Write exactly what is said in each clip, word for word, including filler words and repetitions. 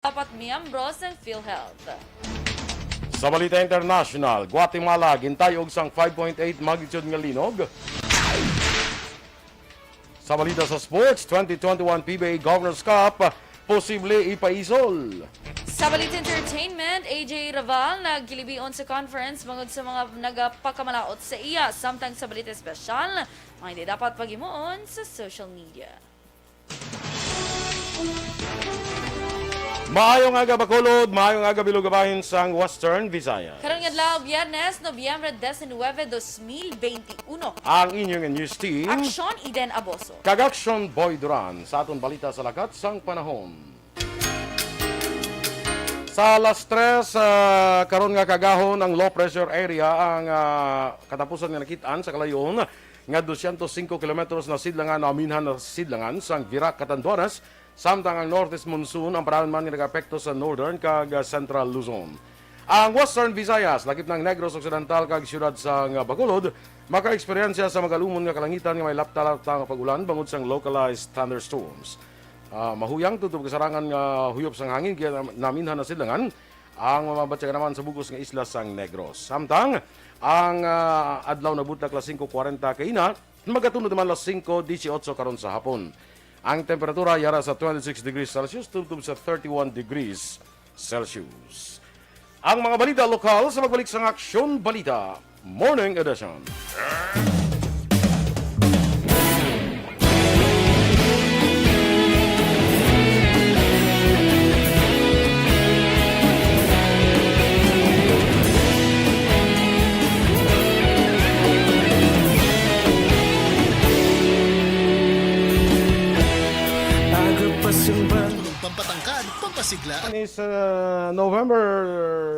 dapat miyembro sang PhilHealth. Sa balita international, Guatemala gintayog sang five point eight magnitude nga linog. Sa balita sa sports, twenty twenty-one P B A Governor's Cup posible ipaisol. Sa balita entertainment, A J Raval nagkilibion sa conference bangod sa mga nagapakamalaot sa iya. Samtang sa balita espesyal, mga hindi dapat paghimuon sa social media. Maayong aga, Bacolod. Maayong aga, Bilog, bahin sang Western Visayas. Karon nga adlaw, Biyernes, Nobyembre diecinuebe, dos mil veintiuno. Ang inyong news team. Aksyon, Eden Aboso. Kag Aksyon, Boy Duran. Sa aton balita sa lakat sang panahon. Sa alas tres, ah, karon nga kaagahon, ang low pressure area ang, ah, katapusan nga nakit-an sa kalayon nga dosyentos singko kilometros na sidlangan, naminhan na sidlangan sang Virac, Catanduanes, samtang ang northeast monsoon ang paraman nga nagaapekto sa northern kag, ah, central Luzon. Ang Western Visayas, lakip na ang Negros Occidental kag siyudad sang, ah, Bacolod, makaeksperyensya sa magalumon nga kalangitan nga may lapta-lapta nga pag-ulan bangod sang localized thunderstorms. Ah, mahuyang tubtob kasarangan nga huyop sang hangin, kaya nam-, naminhan na sidlangan ang mga batyagan naman sa bug-os nga isla sang Negros. Samtang ang, ah, adlaw nabutang alas singko kwarenta kaina, magatunod naman alas singko dieciocho karon sa hapon. Ang temperatura yara sa twenty-six degrees Celsius tubtob sa thirty-one degrees Celsius. Ang mga balita lokal sa pagbalik sang Aksyon Balita Morning Edition. Pampatangkad, pampasigla. Is, uh, November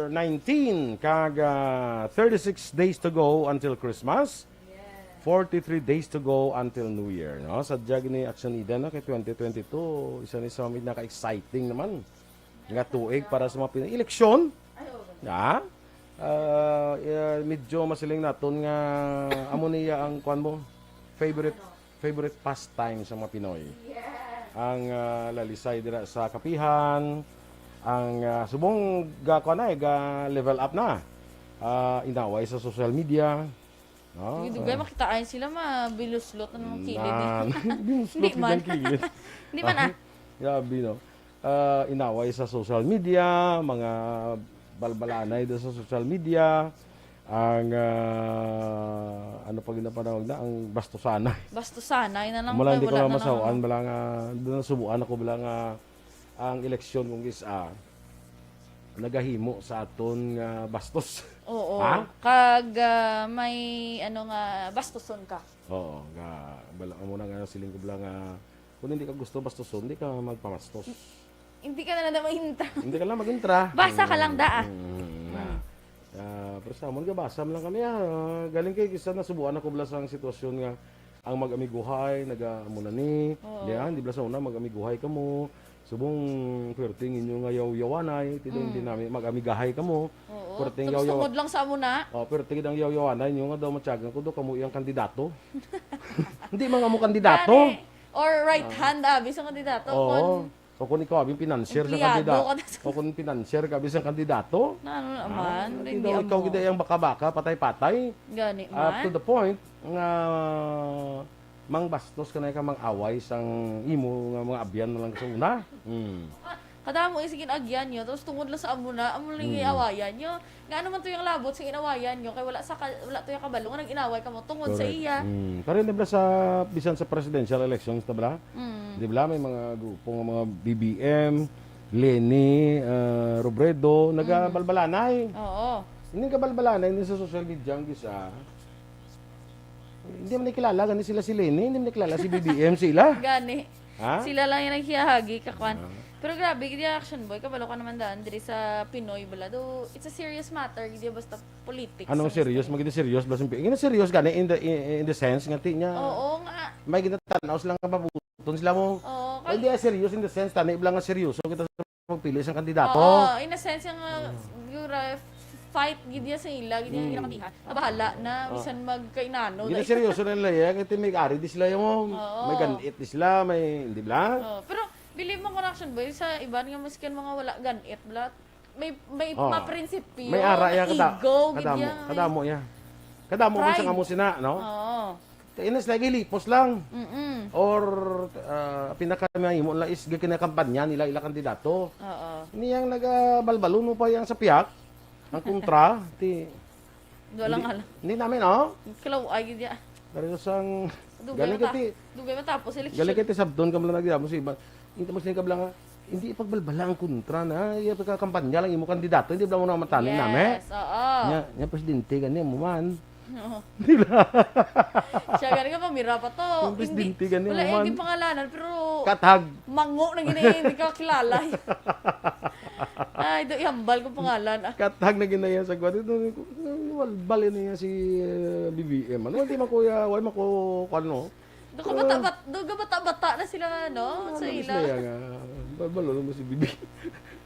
nineteen, kag, uh, thirty-six days to go until Christmas. Forty-three days to go until New Year, no? Sadya gini, Action Eden, no? Kay twenty twenty-two, isa ni sa mga naka-exciting naman nga tuig para sa mga Pinoy. Eleksyon? Ha? Ah, yeah, medyo masiling naton nga amo niya ang, kuwan mo, favorite, favorite pastime sa mga Pinoy. Ang, ah, lalisay dira sa kapihan, ang, ah, subong ga, kuwan na, eh, ga level up na. Ah, inaway sa social media. No? Sige, dugay makitaan sila, mabinuslot na ng kilid. Na, binuslot. Hindi man. Kilid. Hindi man, ah. Grabe, no? Ah, inaway sa social media, mga balbalanay do sa social media, ang, ah, ano pa ginapanawag na, ang bastusanay. Bastusanay na lang. Wala, hindi ko lang masawan, bala nga, doon nasubuan ako, bala nga, ang eleksyon kung is, ah, nagahimo sa aton nga bastos. Oo. Ha? Kag, ah, may ano nga, bastuson ka. Oo, nga, bala, amo na nga siling ko bala nga, kung hindi ka gusto bastuson, hindi ka magpabastos. Hindi ka na lang mag-intra. Hindi ka lang mag-intra. Basa ka lang, daa. Mm, mm, mm, na. Mm. Ah, pero sa amon, gabasa man lang kami, ah. Galing kay kisa nasubuan ako bala sa sitwasyon nga ang mag-amiguhay, naga-, amo na ni. Oo. Di, ah, di bala sa una, mag-amiguhay kamo. Subong, pwerte ang inyo nga yaw-yawanay, ti daw, mm, hindi namin mag-amigahay kamo. Oo. Pwerte ang yaw-yaw-, tungod lang sa amo na. Oh, pwerte gid ang yaw-yawanay inyo nga daw matyagan ko daw kamo iyang kandidato. Hindi man amo kandidato. Gani. Or right hand, abi, sa kandidato. Oo. Kon o kung ikaw, abi, ang financier sa empleyado kandidato. Ka na sa... O kung financier ka, abi, sa kandidato. Na, ano naman? Ah, hindi ikaw, amo. Gid ang baka-baka, patay-patay. Gani man. Ah, to the point nga mangbastos ka na ka, mang-away sang imo nga mga abyan na lang sa una. Hmm. Kadamo yung sige agyan nyo, tapos tungod lang sa amo na, amo lang yung, mm, awayan nyo. Nga ano man to yung labot sa inawayan nyo, kay wala sa ka-, wala to yung kabalo nga nag-inaway kamo tungod sa... Correct. Iya. Mm. Pero di ba sa, bisan sa presidential elections, ta bala? Mm. Di ba may mga grupo nga mga B B M, Leni, ah, Robredo, mm, nagabalbalanay. Oo. Hindi ka balbalanay, hindi sa social media ang gisa. Hindi man nakilala, gani sila si Leni, hindi man nakilala si B B M sila. Gani. Ha? Sila lang yung naghihagi, kakwan. Ah. Pero grabe, gid yung Action Boy, kabalo ka naman daan, diri sa Pinoy bala. Do, it's a serious matter, gid yung basta politics. Anong serious? Magiging serious, basta, gina serious gani in the, in, in the sense nga ti niya. Oo nga. May ginatanaw sila nga pabuton sila mo. Oo, o, hindi, ah, serious in the sense, tani bala nga seryoso kita sa pagpili sang kandidato. Oo, in a sense, yung, uh, mm, siguro, fight gid ya sa ila, gid ya, mm, ila katihan. Ah, bahala na, oo, bisan magkainano. Gid na seryoso na nila, eh, kay may ari di sila yung, oo, may ganit di sila, may, di ba? Oo, pero Believe mo, Action Boy, sa iban nga maskin mga wala ganit, blat. May, may Oh. maprinsipyo, May ara may ya, kada-, ego, gid kadamo, ya. kadamo ya. Kadamo man sa Pride. Amo sina, no? Oo. Kaya inas lagi lipos lang. Mm-mm. Or, ah, pinaka mahimo lang is ginakampanya nila ila kandidato. Oo. Niyang nagabalbalon mo pa yang sa piyak, ang kontra, ti, Wala hindi, nga lang. Hindi namin, oh. Kilaw, ay, gid ya. Pero sang, Dugay galing mata-, kay ti-, dugay matapos election. Galing kay ti sabton ka man lang nagdamo sa iba. Hindi mo sila kabla nga, hindi ipagbalbala ang kontra na, iya pagkakampanya lang imo kandidato, hindi bala mo na matanin nami. Yes, oo. Nya, nya presidente gani mo man. Oo. Di ba? Siya gani nga pamira pa to. Yung presidente gani mo man. Wala, eh, di pangalanan, pero Kathag. Mango na gini, hindi ka kilala. Ay, do ihambal ko pangalan, ah. Kathag na ginaya sa kwan. Ito, walbal niya si, eh, B B M. Ano, hindi man kuya, wala man ko, kwan, no? Do ka bata-bat-, do ka bata-bata na sila, no? Ano, sa ila. Nga, balbalo naman si B B M.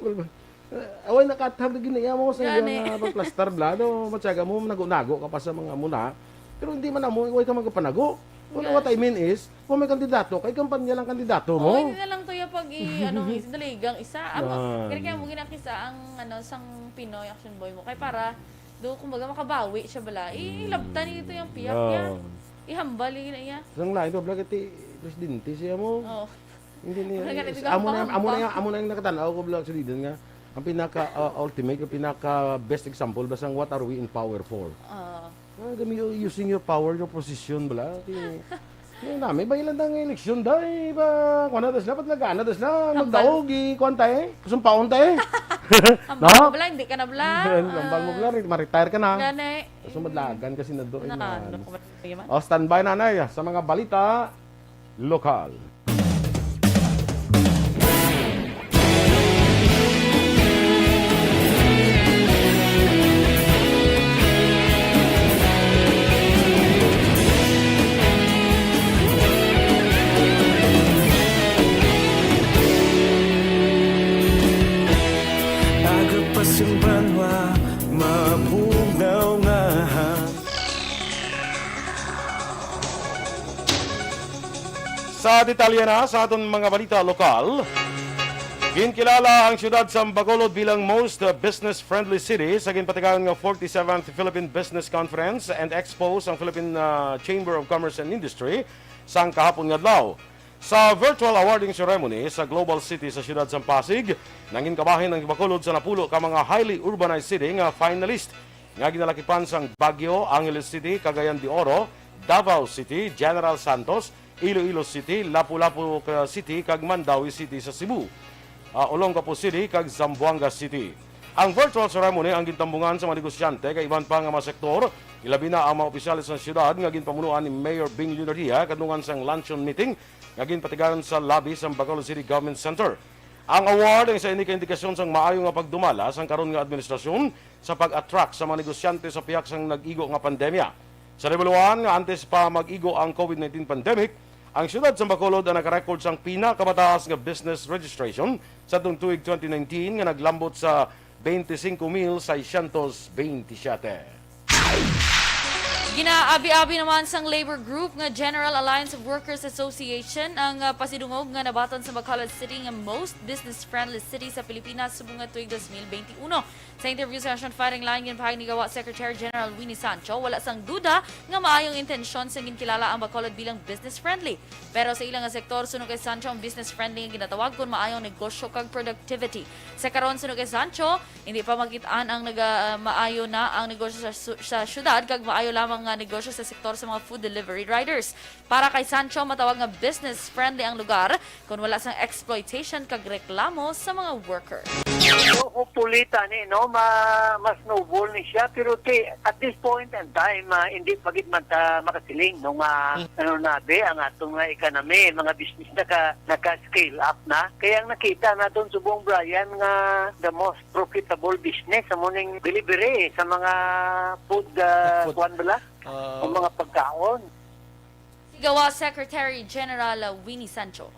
Walbal. Eh, away, nakathag na ginaya mo sa iya. Gani. Nga pagplastar, bla, no? Matyaga mo, nago-nago ka pa sa mga muna. Pero hindi man amo, way ka magpanago. Well, yes. What I mean is, kung may kandidato, kay kampanya lang kandidato mo. Oo, hindi na lang to yung pag i-, ano, is daligang isa. Amo, Ah. kaya, kaya mo ginakisa ang, ano, sang Pinoy Action Boy mo. Kay para, do, kumbaga, makabawi siya bala. I-, Mm. ilabtan niyo ito yung piyak niya. Oo. Ihambal yung ina niya. Sang lain to, bla, kay ti-, presidente siya mo. Oo. Hindi niya, Wala ka na is-, ito amo na, ang amo na, pampa. Amo na yung nakatanaw ko, bla, actually, dun nga, ang pinaka, uh, ultimate, yung pinaka best example, basta what are we in power for? Oo. Ah, gami-, using your power, your position, bala. Ti-, yun na, may bayilan tang eleksyon, day, ba, kuwan na, das na, pat nagana, das na, Hambal. Magdaog, i-, kuwan ta, eh, kusumpaon ta, eh. Hambal No? mo, bala, hindi ka na, bala. Hambal mo, bala, Ah. re-, ma-retire ka na. Gani. Tapos madlagan kasi na doon Na, na, ano ano. ko ba, yun man? O, standby, nanay, sa mga balita, lokal. Aga pa sing banwa, mabugaw nga ha. Sa detalye na sa aton mga balita lokal, ginkilala ang siyudad sa Bacolod bilang most, uh, business-friendly city sa ginpatigayon nga forty-seventh Philippine Business Conference and Expo sang Philippine, uh, Chamber of Commerce and Industry sang kahapon nga adlaw. Sa virtual awarding ceremony sa Global City sa siyudad sang Pasig, nanginkabahin ang Bacolod sa napulo ka mga highly urbanized city nga finalist nga ginalakipan sang Baguio, Angeles City, Cagayan de Oro, Davao City, General Santos, Iloilo City, Lapu-Lapu, uh, City, kag Mandaue City sa Cebu, uh, Olongapo City, kag Zamboanga City. Ang virtual ceremony ang gintambungan sa mga negosyante kag iban pa nga mga sektor, ilabi na ang mga opisyales sa siyudad nga ginpamunuan ni Mayor Bing Leonardia kadlungan sang luncheon meeting nga ginpatigayon sa lobby sang Bacolod City Government Center. Ang award ang isa ini ka indikasyon sang maayo nga pagdumala sang karon nga administrasyon sa pag-attract sa mga negosyante sa pihak sang nag-igo nga pandemya. Sa Nabulawan nga antes pa mag-igo ang COVID nineteen pandemic, ang siyudad sa Bacolod ang nakarecord sang pinakamataas nga business registration sa tuig twenty nineteen nga naglambot sa twenty-cinco mil seiscientos veintisiete. Ginaabi-abi naman sang labor group nga General Alliance of Workers Association ang, ah, pasidungog nga nabaton sa Bacolod City nga most business-friendly city sa Pilipinas subong nga tuig dos mil benti uno. Sa interview sa Action Firing Line, ginpahayag ni Gawa Secretary General Winnie Sancho, wala sang duda nga maayong intensyon sang ginkilala ang Bacolod bilang business-friendly. Pero sa ila nga sektor, suno kay Sancho, ang business-friendly nga ginatawag kon maayong negosyo kag productivity. Sa karon, suno kay Sancho, hindi pa makit-an ang naga-, maayo na ang negosyo sa su-, sa syudad, kag maayo lamang nga negosyo sa sektor sa mga food delivery riders. Para kay Sancho, matawag nga business-friendly ang lugar kon wala sang exploitation kag reklamo sa mga worker. So, hopefully, tani, no, ma-, ma-snowball ni siya, pero ti-, at this point in time, ah, hindi pa gid man ta makasiling, no, nga, Hmm. ano na, be, ang atong, ah, economy, mga business naka, naka-scale up na. Kaya ang nakita naton subong, Brian, nga the most profitable business, amo ning delivery sa mga food, ah, Food. Kuwan bala? Ah. O mga pagkaon. Si Gawa Secretary General Winnie Sancho.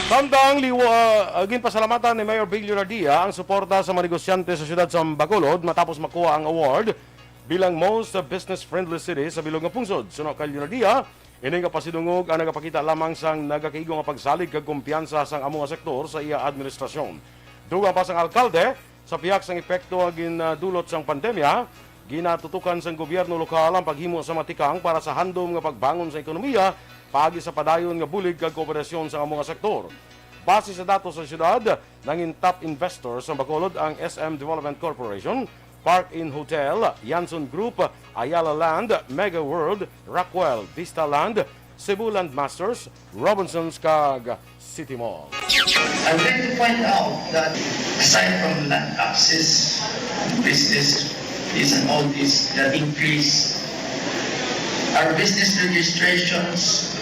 Samtang liwa, ah, ginpasalamatan ni Mayor Bing Leonardia ang suporta sa mga negosyante sa siyudad sa Bacolod matapos makuha ang award bilang most business-friendly city sa bilog nga pungsod. Suno kay Leonardia, Ini nga pasidungog ang nagapakita lamang sang nagakaigo nga pagsalig kag kumpiyansa sang amo nga sektor sa iya administrasyon. Dugang pa sang alkalde, sa pihak sang epekto nga gindulot sang pandemya, ginatutukan sang gobyerno lokal ang paghimo sa matikang para sa handom nga pagbangon sa ekonomiya paagi sa padayon nga bulig kag kooperasyon sang amo nga sektor. Base sa datos sa syudad, nangin top investor sa Bacolod ang S M Development Corporation, Park Inn Hotel, Yanson Group, Ayala Land, Mega World, Rockwell, Vista Land, Cebu Land Masters, Robinsons, kag City Mall. I'd like to point out that aside from land access, business fees and all this that increase, our business registrations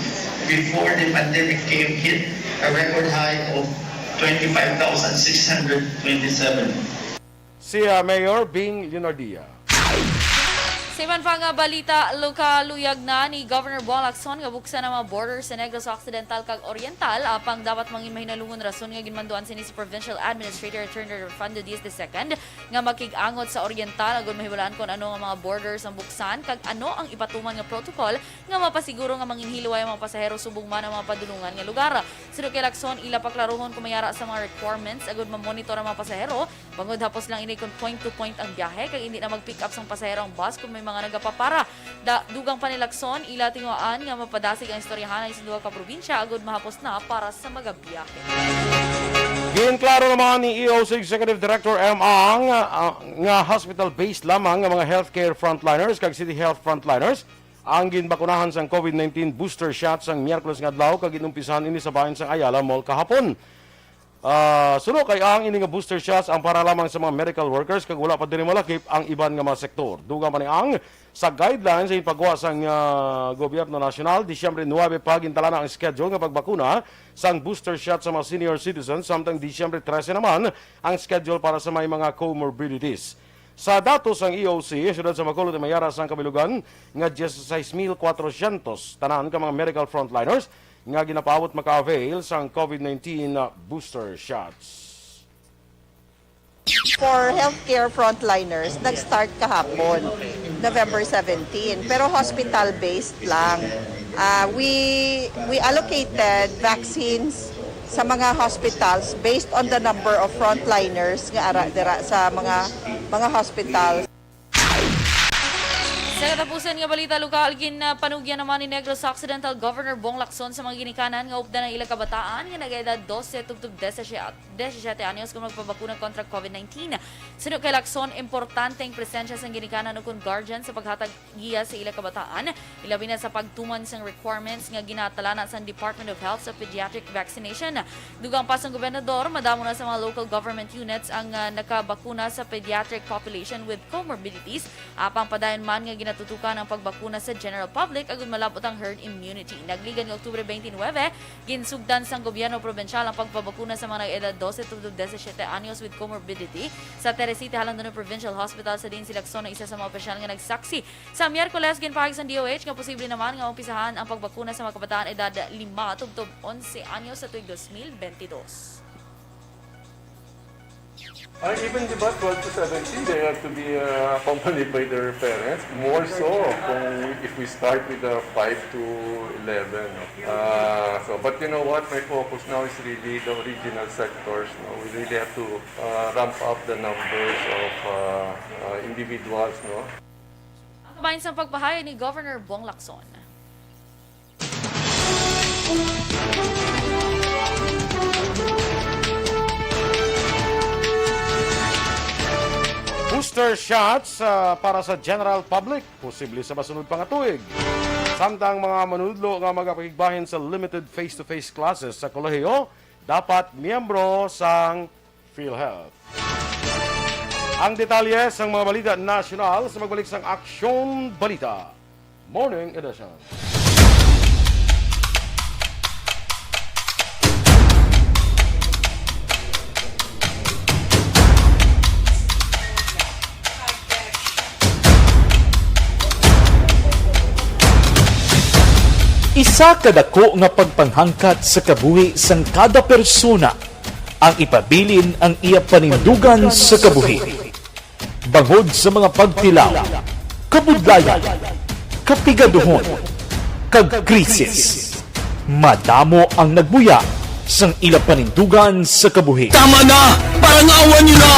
before the pandemic came hit a record high of twenty-five thousand six hundred twenty-seven. Si, ah, Mayor Bing Leonardia. Sa iban pa nga balita, local, luyag na ni Governor Bong Lacson nga buksan ang mga border sa Negros Occidental kag Oriental, apang dapat mangin mahinalungon rason nga ginmanduan sini si Provincial Administrator Attorney Rudolfo Diaz the second nga makig-angot sa Oriental agud mahibalaan kon ano nga mga borders ang buksan kag ano ang ipatuman nga protocol nga mapasiguro nga manginhilway ang mga pasahero subong man ang mga padulongan nga lugar. Suno kay Lacson, ila paklaruhon kung may ara sa mga requirements agud mamonitor ang mga pasahero. Bangod hapos lang ini kung point to point ang biyahe, kag indi na mag-pick up sang pasahero ang bus kung may mga nagapapara. Da, dugang pa ni Lacson, ila tinguhaan nga mapadasig ang istoryahanay sa duha ka probinsya agud mahapos na para sa magabiyahe. Ginklaro naman ni E O C Executive Director M Ang, ah, nga hospital-based lamang nga mga healthcare frontliners kag city health frontliners ang ginbakunahan sang COVID nineteen booster shot sang Miyerkules nga adlaw, kag ginumpisahan ini sa bahin sang Ayala Mall kahapon. Ah, suno kay Ang, ini nga booster shots ang para lamang sa mga medical workers kag wala pa diri malakip ang iban nga mga sektor. Dugang pa ni Ang, sa guidelines sa ginpagwa sang, ah, gobyerno nasyonal, Disyembre nuebe pa gintalana ang schedule nga pagbakuna sang booster shot sa mga senior citizens, samtang Disyembre trese naman ang schedule para sa may mga comorbidities. Sa datos sang E O C, ang siyudad sa Bacolod may ara sang kabilugan nga dieciséis mil cuatrocientos tanan ka mga medical frontliners nga ginapaabot maka-avail sang COVID nineteen booster shots. For healthcare frontliners, nag-start kahapon, November seventeen, pero hospital-based lang. Ah, we, we allocated vaccines sa mga hospitals based on the number of frontliners nga ara dira sa mga, mga hospitals. Sa katapusan nga balita lokal, ginpanugyan naman ni Negros Occidental Governor Bong Lacson sa mga ginikanan nga updan ang ila kabataan nga nag-edad dose tubtob disisiete, disisiete anyos kung magpabakuna kontra COVID nineteen. Suno kay Lacson, importante ang presensya sang ginikanan ukon guardian sa paghatag giya sa ila kabataan, ilabi na sa pagtuman sang requirements nga ginatalana sang Department of Health sa pediatric vaccination. Dugang pa sang gobernador, madamo na sa mga local government units ang, ah, nakabakuna sa pediatric population with comorbidities, apang padayon man nga ginatutukan ang pagbakuna sa general public agud malab-ot ang herd immunity. Nagligad nga Oktubre twenty-nine, ginsugdan sang gobyerno probinsyal ang pagpabakuna sa mga nag-edad dose to disisiete anyos with comorbidity sa Teresita Jalandonao Provincial Hospital, sa diin si Lacson ang isa sa mga opisyal nga nagsaksi. Sa Miyerkules, ginpahayag sang D O H nga posible naman nga umpisahan ang pagbakuna sa mga kabataan edad lima tubtob onse anyos sa tuig dos mil bentidós. Uh, even, di ba, twelve to seventeen, they have to be, uh, accompanied by their parents. More so kung if we start with the five to eleven, no? Uh, so, but you know what? My focus now is really the original sectors, no? We really have to, uh, ramp up the numbers of, uh, uh, individuals, no? Ang kabahin sang pagpahayag ni Governor Bong Lacson. Booster shots, ah, para sa general public, posible sa masunod pa nga tuig. Samtang mga manunudlo nga magapakigbahin sa limited face-to-face classes sa kolehiyo, dapat miyembro sang PhilHealth. Ang detalye sang mga balita nasyonal sa magbalik sang Aksyon Balita Morning Edition. Isa ka dako nga pagpanghangkat sa kabuhi sang kada persona ang ipabilin ang iya panindugan sa kabuhi. Bangod sa mga pagtilaw, kabudlayan, kapigaduhon, kag krisis. Madamo ang nagbuya sang ila panindugan sa kabuhi. Tama na! Parangawan niyo na!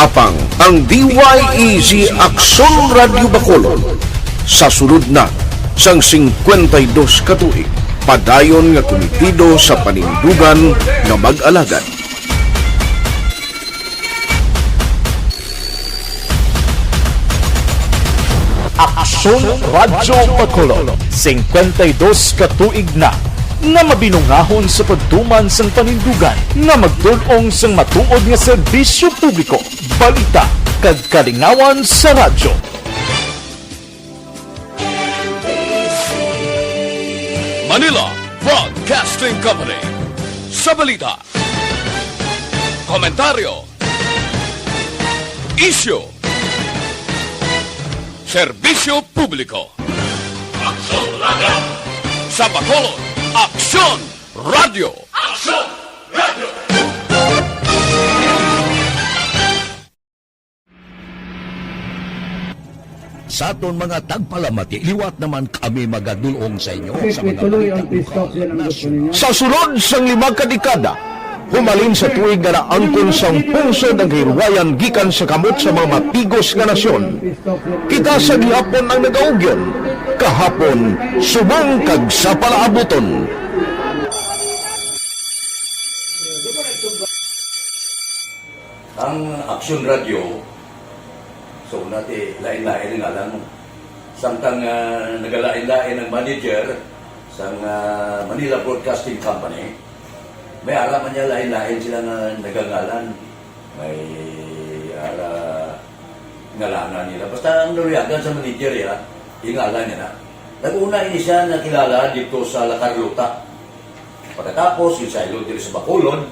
Apang ang D Y E Z Aksyon Radyo Bacolod sa sulod na sang singkwenta y dos ka tuig, padayon nga kumitido sa panindugan nga mag-alagad. Aksyon Radyo Bacolod, singkwenta y dos ka tuig na nga mabinungahon sa pagtuman sang panindugan nga magdul-ong sang matuod nga serbisyo publiko, balita, kag kalingawan sa radyo. Manila Broadcasting Company. Sa balita, komentaryo, isyu, serbisyo publiko. Aksyon Radyo! Sa Bacolod, Aksyon Radyo! Aksyon Radyo! Sa aton mga tagpalamati, liwat naman kami magadul-ong sa inyo sa mga balita lokal, nasyonal. Sa sulod sang lima ka dekada, humalin sa tuig nga naangkon sang pungsod ang kahirwayan gikan sa kamot sa mga matigos nga nasyon. Kita sa gihapon ang nagaugyon, kahapon, subong kag sa palaabuton. Ang Aksyon Radyo, so, nati, lain-lain ang ngalan mo. Samtang, ah, nagalain-lain ang manager sang, ah, Manila Broadcasting Company, may ara man niya lain-lain sila nga nagangalan. May ara ngalanan nila. Basta ang naluyagan sa manager, ya, ingalan niya na. Nag-una ini siya nakilala dito sa La Carlota. Pagkatapos, ginsaylo diri sa Bacolod,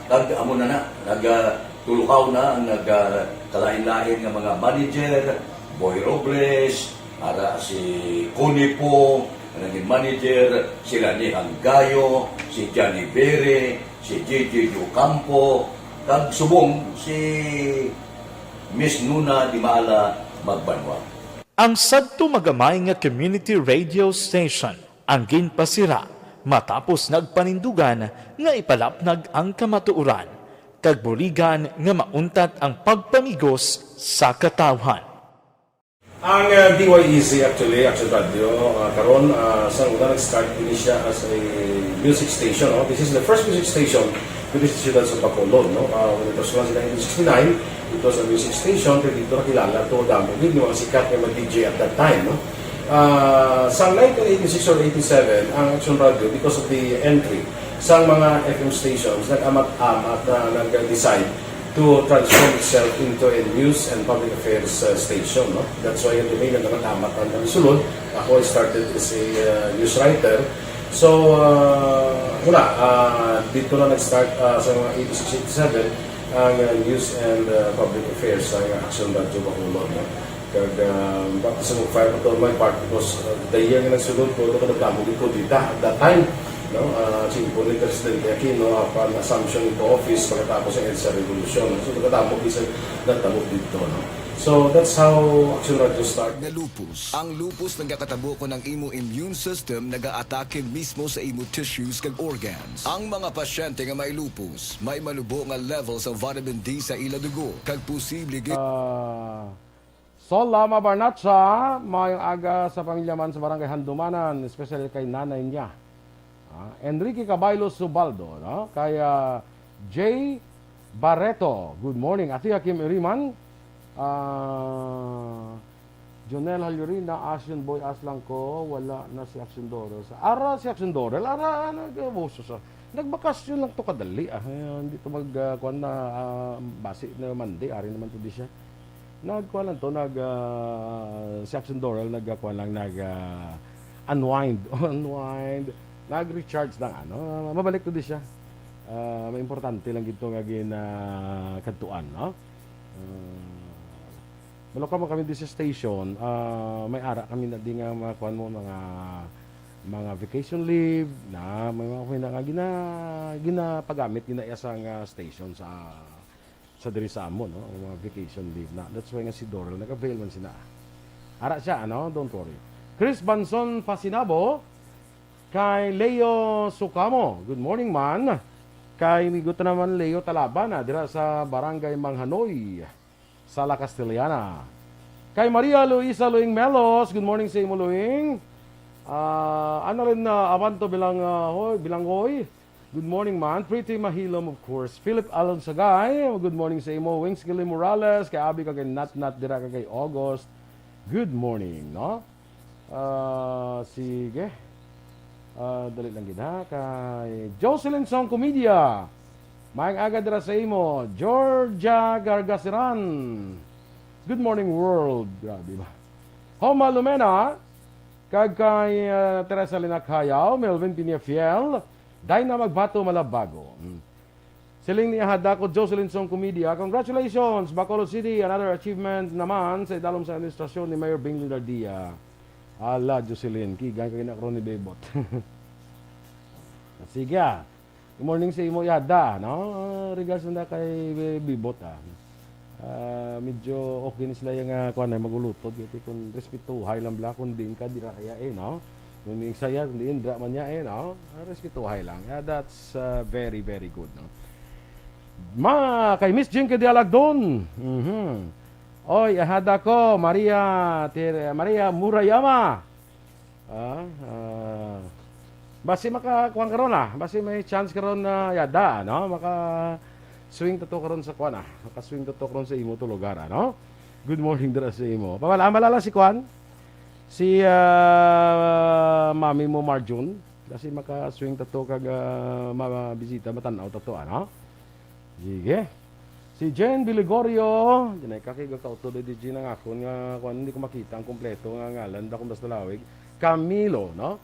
kag amo na na, nag, ah, tulukaw na ang nag, ah, kalain-lain nga mga manager, Boy Robles, ara si Connie Pong, ang naging manager, si Rani Hanggayo, si Johnny Bere, si J J Ocampo, kag subong si Miss Nuna Dimala Magbanwa. Ang sadto magamay nga community radio station ang ginpasira matapos nagpanindugan nga ipalapnag ang kamatuoran kag buligan nga mauntat ang pagpamigos sa katawhan. Ang, ah, D Y E Z actually, Action Radio, ah, karon, ah, sa una nag-start ini siya as a music station, no? This is the first music station diri sa siyudad sa Bacolod, no? Ah, when it was launched in nineteen sixty-nine, it was a music station, kay dito nakilala to damo gid nga mga sikat nga mga D J at that time, no? Ah, sa nineteen eighty-six or eighty-seven, ang Action Radio, because of the entry sa mga F M stations, nag-amat-amat na nag-decide to transform itself into a news and public affairs, uh, station, no? That's why ang domain na nag-amat ang sulod. Ako, I started as a, uh, news writer. So, uh, wala, uh, dito na nag-start, uh, sa mga eighty-six, eighty-seven, ang, uh, news and, uh, public affairs sa Action Radio Bacolod, no? Kag, ah, baka sa mag-fire pa to on my part because, ah, the year nga nagsulod ko, ito kadamo gid ko dita at that time, no? Ah, siyempre ni Presidente Aquino, upon assumption into office, pagkatapos ng EDSA Revolution, no? So, kadamo gid sa natabo dito, no? So, that's how Action Radio started. Nga lupus. Ang lupus nagakatabo kon ang imo immune system nagaatake mismo sa imo tissues kag organs. Ang mga pasyente nga may lupus may malubo nga level sa vitamin D sa ila dugo, kag posible gid Ah, Sol Lama Barnacha, maayong aga sa pamilya man sa Barangay Handumanan, especially kay nanay niya. Ah, Enrique Cabaylo Subaldo, no? Kay, ah, Jay Barreto, good morning. Ate Hakim Iriman, ah, Jonel Halyurina, Action Boy Aslang ko, wala na si Action Dorel. Ara si Action Dorel, ara, nag-, oh, sus, ah, nagbakasyon lang to kadali, ah. Eh, hindi to mag, ah, kuwan na, ah, basi na Monday, ari naman to di siya. Nagkuha lang to, nag, ah, si Action Dorel, nagkuha lang, nag, ah, unwind, unwind, nag-recharge lang, ano, mabalik to di siya. Ah, may importante lang gito nga ginakadtuan, no? Ah, Malukam man kami di sa station, ah, may ara kami na di nga mga kuwan mo, mga, mga vacation leave, na may mga kami na nga gina-, ginapagamit, ginaiya sa nga station sa, sa diri sa amon, no? Ang mga vacation leave na. That's why nga si Doral nag-avail man sina. Ara siya, ano? Don't worry. Chris Banson Pasinabo, kay Leo Sukamo. Good morning, man. Kay migot naman Leo Talaba na dira sa Barangay Manghanoy, Sala Castellana. Kay Maria Luisa Luing Melos, good morning sa imo, Luing. Ah, Annalyn, ah, Abanto Bilang, ah, hoy, Bilanggoy. Good morning, man. Pretty Mahilom, of course. Philip Alonsagay, good morning sa imo. Wings Gilly Morales, kay Abi, kag kay Nat Nat dira, kag kay August. Good morning, no? Ah, sige. Ah, dali lang gid, ha. Kay Jocelyn Song Comedia. Maayong aga dira sa imo. Georgia Gargasiran. Good morning, world. Grabe ba? Homa Lumena. Kag kay, ah, Teresa Lina Cayaw, Melvin Piñafiel, Dina Magbato Malabago. Mm. Siling ni Ahada ko, Jocelyn Song Comedia, congratulations, Bacolod City, another achievement naman sa idalom sa administrasyon ni Mayor Bing Legardia. Ala, Jocelyn, kigang ka ginakron ni Bebot. Sige, ah. Good morning sa imo, Yada, no? Ah, regards na kay Bebot, ah. Ah, medyo okay ni sila yung, ah, kuwan, eh, magulutod. Kaya kung respetuhay lang bala, kung diin ka, dira kaya, eh, no? Kung diin saya, kung diin, dira man niya, eh, no? Ah, respetuhay lang. Yeah, that's, ah, very, very good, no? Ma, kay Miss Jinky Dialagdon. Mhm. Oy, ahada ko, Maria, Ter-, Maria Murayama. Ah, ah. Basi makakuan karon, ah. Basi may chance karon na yada, no? Maka-swing tato karon sa kuan, ah. Maka-swing tato karon sa imo to lugar, ah, no? Good morning dira sa imo. Pamala-, malala si kuan. Si, ah, mami mo, Marjun. Kasi maka-swing tato kag, ah, mabisita, matan-aw tato, ano? Sige. Si Jen Biligorio, dinay ka kay gakauto di, di Jen ang akon nga, kuan, hindi ko makita ang kompleto nga ngalan, da kung basta lawig. Camilo, no?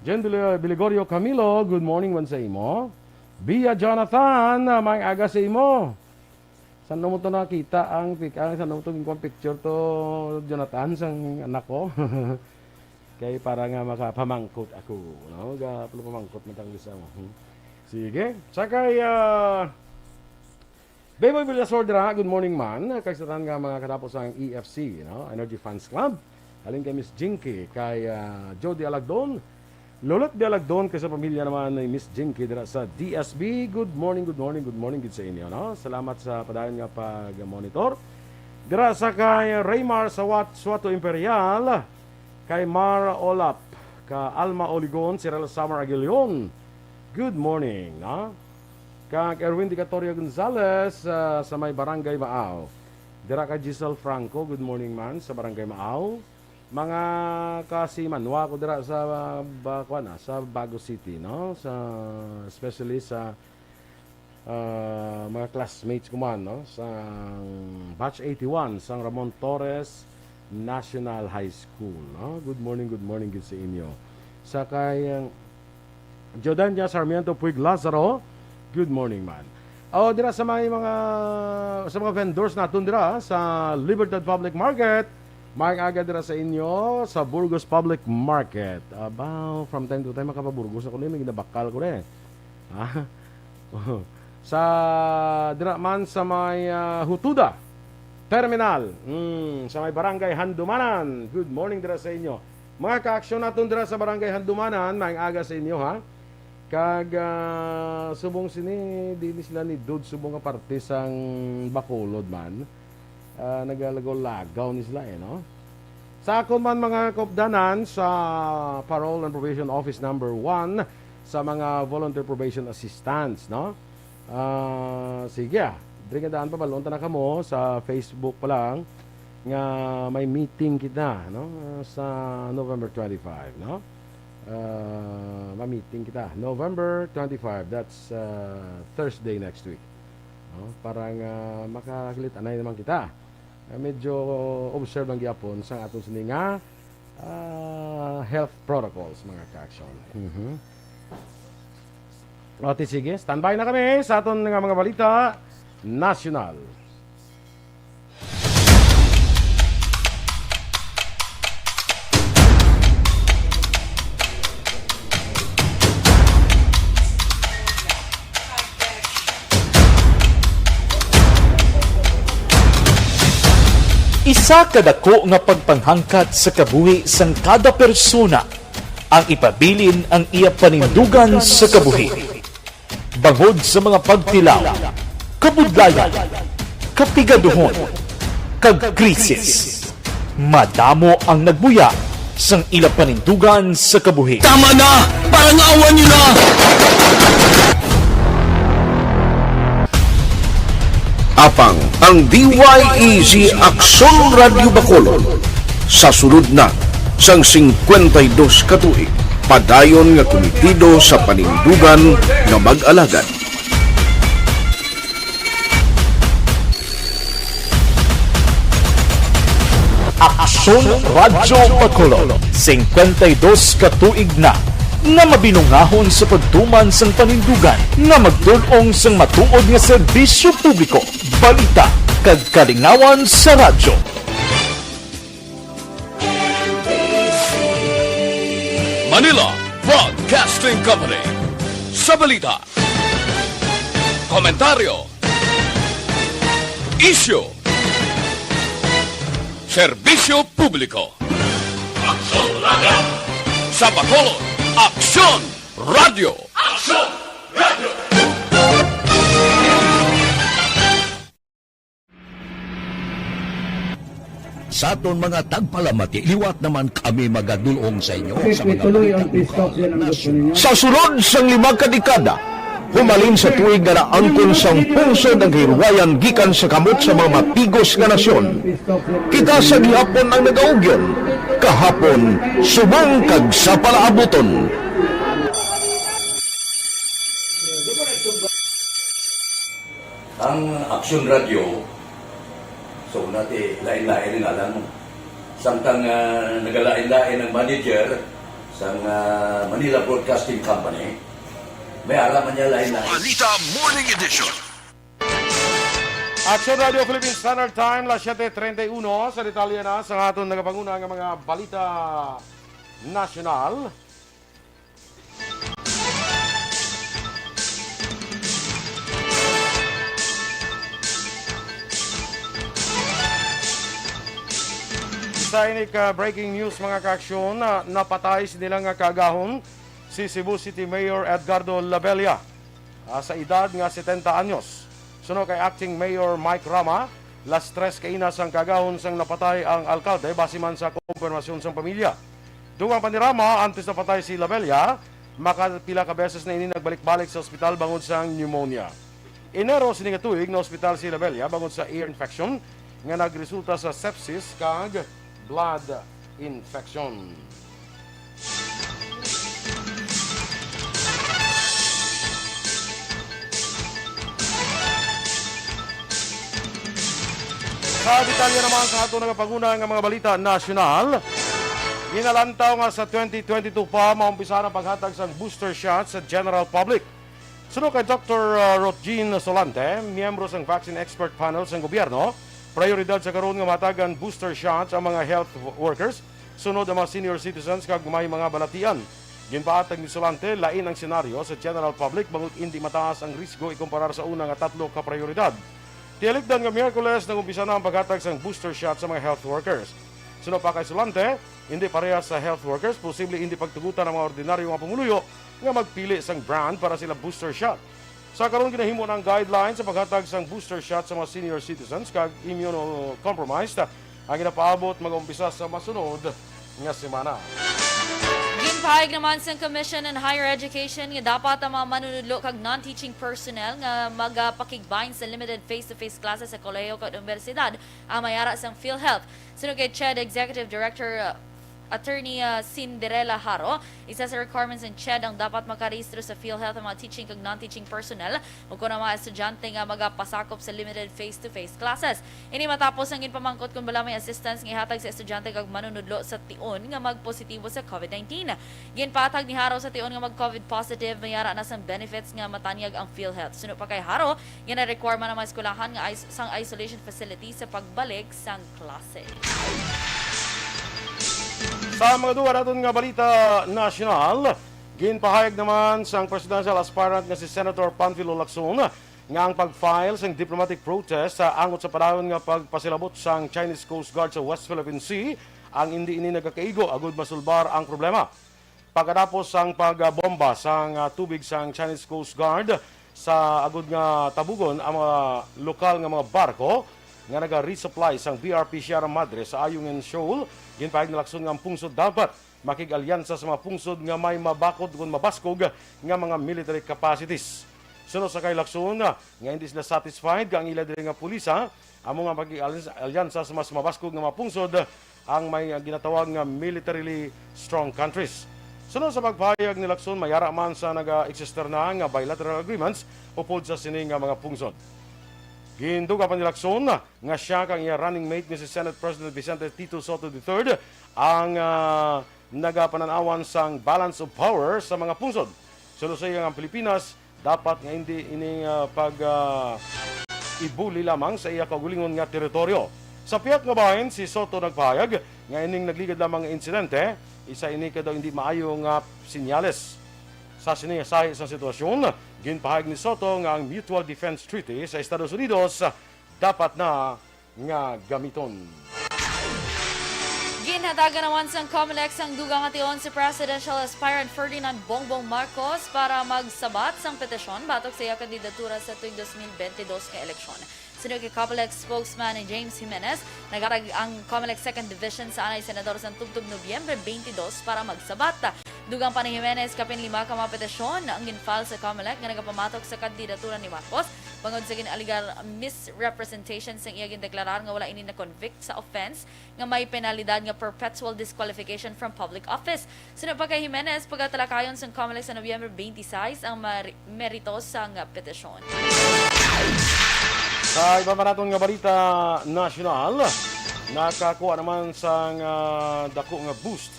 Jen Bili-, Biligorio Camilo, good morning man sa imo. Bia Jonathan, ah, maayong aga sa imo. San mo to nakita ang pic-, ang san mo to ginkuha picture to, Jonathan, sang anak ko? Kay para nga makapamangkot ako, no? Ga, pamangkot man tang isa mo. Hmm. Sige. Sa kay, ah, Beboy Villasordra, good morning man. Kay sa tanan nga mga katapos ang E F C, no? Energy Fans Club. Halin kay Miss Jinky, kay, ah, Jody Alagdon, Lolot Dialagdon, kay sa pamilya naman ni Miss Jinky dira sa D S B. Good morning, good morning, good morning gid sa inyo, no? Salamat sa padayon nga pag-monitor. Dira sa kay Raymar Sawat, Suato Imperial, kay Mar Olap, ka Alma Oligon, si Rel Summer Aguilion. Good morning, no? Kag Erwin Dicatoria Gonzalez, ah, sa may Barangay Maaw. Dira kay Giselle Franco, good morning man sa Barangay Maaw. Mga kasimanwa ko dira sa, ba, kuwan, ah, sa Bago City, no? Sa, especially sa, ah, mga classmates ko man, no? Sa batch eighty-one, sang Ramon Torres National High School, no? Good morning, good morning gid sa inyo. Sa kay, ang Jodania Sarmiento Puig Lazaro, good morning man. O, dira sa may mga, sa mga vendors naton dira sa Libertad Public Market, maayong aga dira sa inyo sa Burgos Public Market. Aba, from time to time, makapaburgos ako ni, may ginabakal ko ni. Ha? Sa, dira man sa may, ah, Hutuda Terminal, mm, sa may Barangay Handumanan. Good morning dira sa inyo. Mga ka-aksyon naton dira sa Barangay Handumanan, maayong aga sa inyo, ha? Kag, ah, subong sini, di ni sila ni Dod subong nga parte sang Bacolod man. Ah, nagalagaw-lagaw ni sila, eh, no? Sa akon man, mga kaupdanan, sa Parole and Probation Office number one, sa mga volunteer probation assistants, no? Ah, sige, ah. Diri nga daan, pabalon ta na kamo sa Facebook pa lang nga may meeting kita, no? Sa November twenty-five, no? Ah, ma-meeting kita November twenty-five, that's, ah, Thursday next week, no? Para nga makakilit-anay naman kita. Ah, medyo observe lang gyapon sa aton sini nga, ah, health protocols, mga ka-aksyon. Mhm. O, ti sige, standby na kami sa aton nga mga balita nasyonal. Isa ka dako nga pagpanghangkat sa kabuhi sang kada persona ang ipabilin ang iya panindugan sa kabuhi. Bangod sa mga pagtilaw, kabudlayan, kapigaduhon, kag krisis, madamo ang nagbuya sang ila panindugan sa kabuhi. Tama na! Parang awan niyo na! Apang ang D Y E Z Aksyon Radyo Bacolod sa sulod na sang singkwenta y dos ka tuig, padayon nga kumitido sa panindugan nga mag-alagad. Aksyon Radyo Bacolod, singkwenta y dos ka tuig na nga mabinungahon sa pagtuman sang panindugan nga magdul-ong sang matuod nga serbisyo publiko, balita, kag kalingawan sa radyo. Manila Broadcasting Company. Sa balita, komentaryo, isyu, serbisyo publiko. Aksyon Radyo. Sa Bacolod, Aksyon Radyo. Aksyon Radyo. Sa aton mga tagpalamati, liwat naman kami magadul-ong sa inyo sa mga balita lokal, nasyonal. Sa sulod sang lima ka dekada, humalin sa tuig nga naangkon sang pungsod ang kahirwayan gikan sa kamot sa mga mapigos nga nasyon, kita sa gihapon ang nagaugyon, kahapon, subong kag sa palaabuton. Ang Aksyon Radyo, so, una ti lain-lain ang ngalan mo. Samtang, ah, nagalain-lain ang manager sang, ah, Manila Broadcasting Company, may ara man niya lain-lain. Balita Morning Edition. Aksyon Radyo Philippine Standard Time, las siete treinta y uno. Sa detalye na sa aton nagapanguna nga mga balita nasyonal. Sa ini ka breaking news, mga kaaksyon, na napatay sini lang nga kaagahon si Cebu City Mayor Edgardo Labella, ah, sa edad nga setenta anyos. Suno kay Acting Mayor Mike Rama, las tres kaina sang kaagahon sang napatay ang alkalde, basi man sa kumpirmasyon sang pamilya. Dugang pa ni Rama, antes napatay si Labella, makapila ka beses na ini nagbalik-balik sa ospital bangod sang pneumonia. Enero sini nga tuig, na-ospital si Labella bangod sa ear infection nga nagresulta sa sepsis kag blood infection. Sa detalye naman sa ato nagapanguna nga mga balita nasyonal, ginalantaw nga sa twenty twenty-two pa maumpisahan ang paghatag sang booster shot sa general public. Suno kay Doktor, uh, Rotjean Solante, miyembro sang Vaccine Expert Panel sang gobyerno, prioridad sa karon nga mahatagan booster shots ang mga health wo-, workers, sunod ang mga senior citizens kag may mga balatian. Ginpahatag ni Solante, lain ang senaryo sa general public bangod indi mataas ang risgo ikumparar sa una nga tatlo ka prioridad. Tiyalikdan nga Miyerkules nag-umpisa na ang paghatag sang booster shot sa mga health workers. Suno pa kay Solante, indi parehas sa health workers, posible indi pagtugutan ang mga ordinaryo nga pumuluyo nga magpili sang brand para sila booster shot. Sa karon, ginahimo na ang guidelines sa paghatag sang booster shot sa mga senior citizens kag immunocompromised. Ang ginapaabot mag-umpisa sa masunod nga semana. Ginpahayag naman sang Commission on Higher Education nga dapat ang mga manunudlo kag non-teaching personnel nga magapakigbahin sa limited face-to-face classes sa kolehiyo kag unibersidad ang may ara sang PhilHealth. Suno kay CHED Executive Director, uh, Attorney, uh, Cinderella Haro, isa sa requirements ng CHED ang dapat makarehistro sa PhilHealth ang mga teaching kag non-teaching personnel, ug kon ang mga estudyante nga magapasakop sa limited face-to-face classes. Ini matapos ang ginpamangkot kung bala may assistance nga ihatag sa estudyante kag manunudlo sa tion nga magpositibo sa COVID nineteen. Ginpatag ni Haro sa tion nga mag-COVID positive, may ara na sang benefits nga matanyag ang PhilHealth. Suno pa kay Haro, gina-require man ang mga eskwelahan nga is-, sang isolation facility sa pagbalik sang klase. Sa mga duwa naton nga balita nasyonal, ginpahayag naman sang presidential aspirant nga si Senator Panfilo Lacson nga ang pag-file sang diplomatic protest sa angot sa padayon nga pagpasilabot sang Chinese Coast Guard sa West Philippine Sea ang indi ini nagakaigo agud masulbar ang problema. Pagkatapos sang pagbomba sang, ah, tubig sang Chinese Coast Guard sa agud nga tabugon ang mga lokal nga mga barko nga naga-resupply sang B R P Sierra Madre sa Ayungin Shoal, ginpahayag ni Lacson nga ang pungsod dapat makig-alyansa sa mga pungsod nga may mabakod kon mabaskog nga mga military capacities. Suno sa kay Lacson, ah, nga hindi sila satisfied kang ila diri nga pulisa amo nga makig-alyansa sa mas mabaskog nga mga pungsod ang may, ah, ginatawag nga militarily strong countries. Suno sa pagpahayag ni Lacson, may ara man sa naga-exist na nga bilateral agreements upod sa sini nga mga pungsod. Ginduga pa ni Lacson nga siya kag iya running mate nga si Senate President Vicente Tito Soto the third ang, ah, nagapananawan sang balance of power sa mga pungsod. Suno sa iya, ang Pilipinas dapat nga hindi ini, ah, pag, ah, ibuli lamang sa iya kaugalingon nga teritoryo. Sa pihak nga bahin, si Soto nagpahayag nga ining nagligad lamang nga insidente, isa ini ka daw hindi maayo nga sinyales. Sa sini nga sahi sang sitwasyon, ginpahayag ni Soto nga ang Mutual Defense Treaty sa Estados Unidos dapat na nga gamiton. Ginhatagan naman sang Comelec sang dugang nga tion si presidential aspirant Ferdinand Bongbong Marcos para magsabat sang petisyon batok sa iya kandidatura sa tuig dos mil bentidós nga eleksyon. Suno kay Comelec spokesman James Jimenez, naghatag ang Comelec Second Division sa anay senador sang tubtob Nobyembre twenty-two para magsabat. Dugang pa ni Jimenez, kapin lima ka mga petisyon ang gin-file sa Comelec nga nagapamatok sa kandidatura ni Marcos bangod sa gin-alegar misrepresentation sang iya gindeklarar nga wala ini na-convict sa offense nga may penalidad nga perpetual disqualification from public office. Suno pa kay Jimenez, pagatalakayon sang Comelec sa Nobyembre twenty-six ang mari-, merito sang petisyon. Sa iba pa naton nga balita nasyonal, nakakuha naman sang, ah, dako nga boost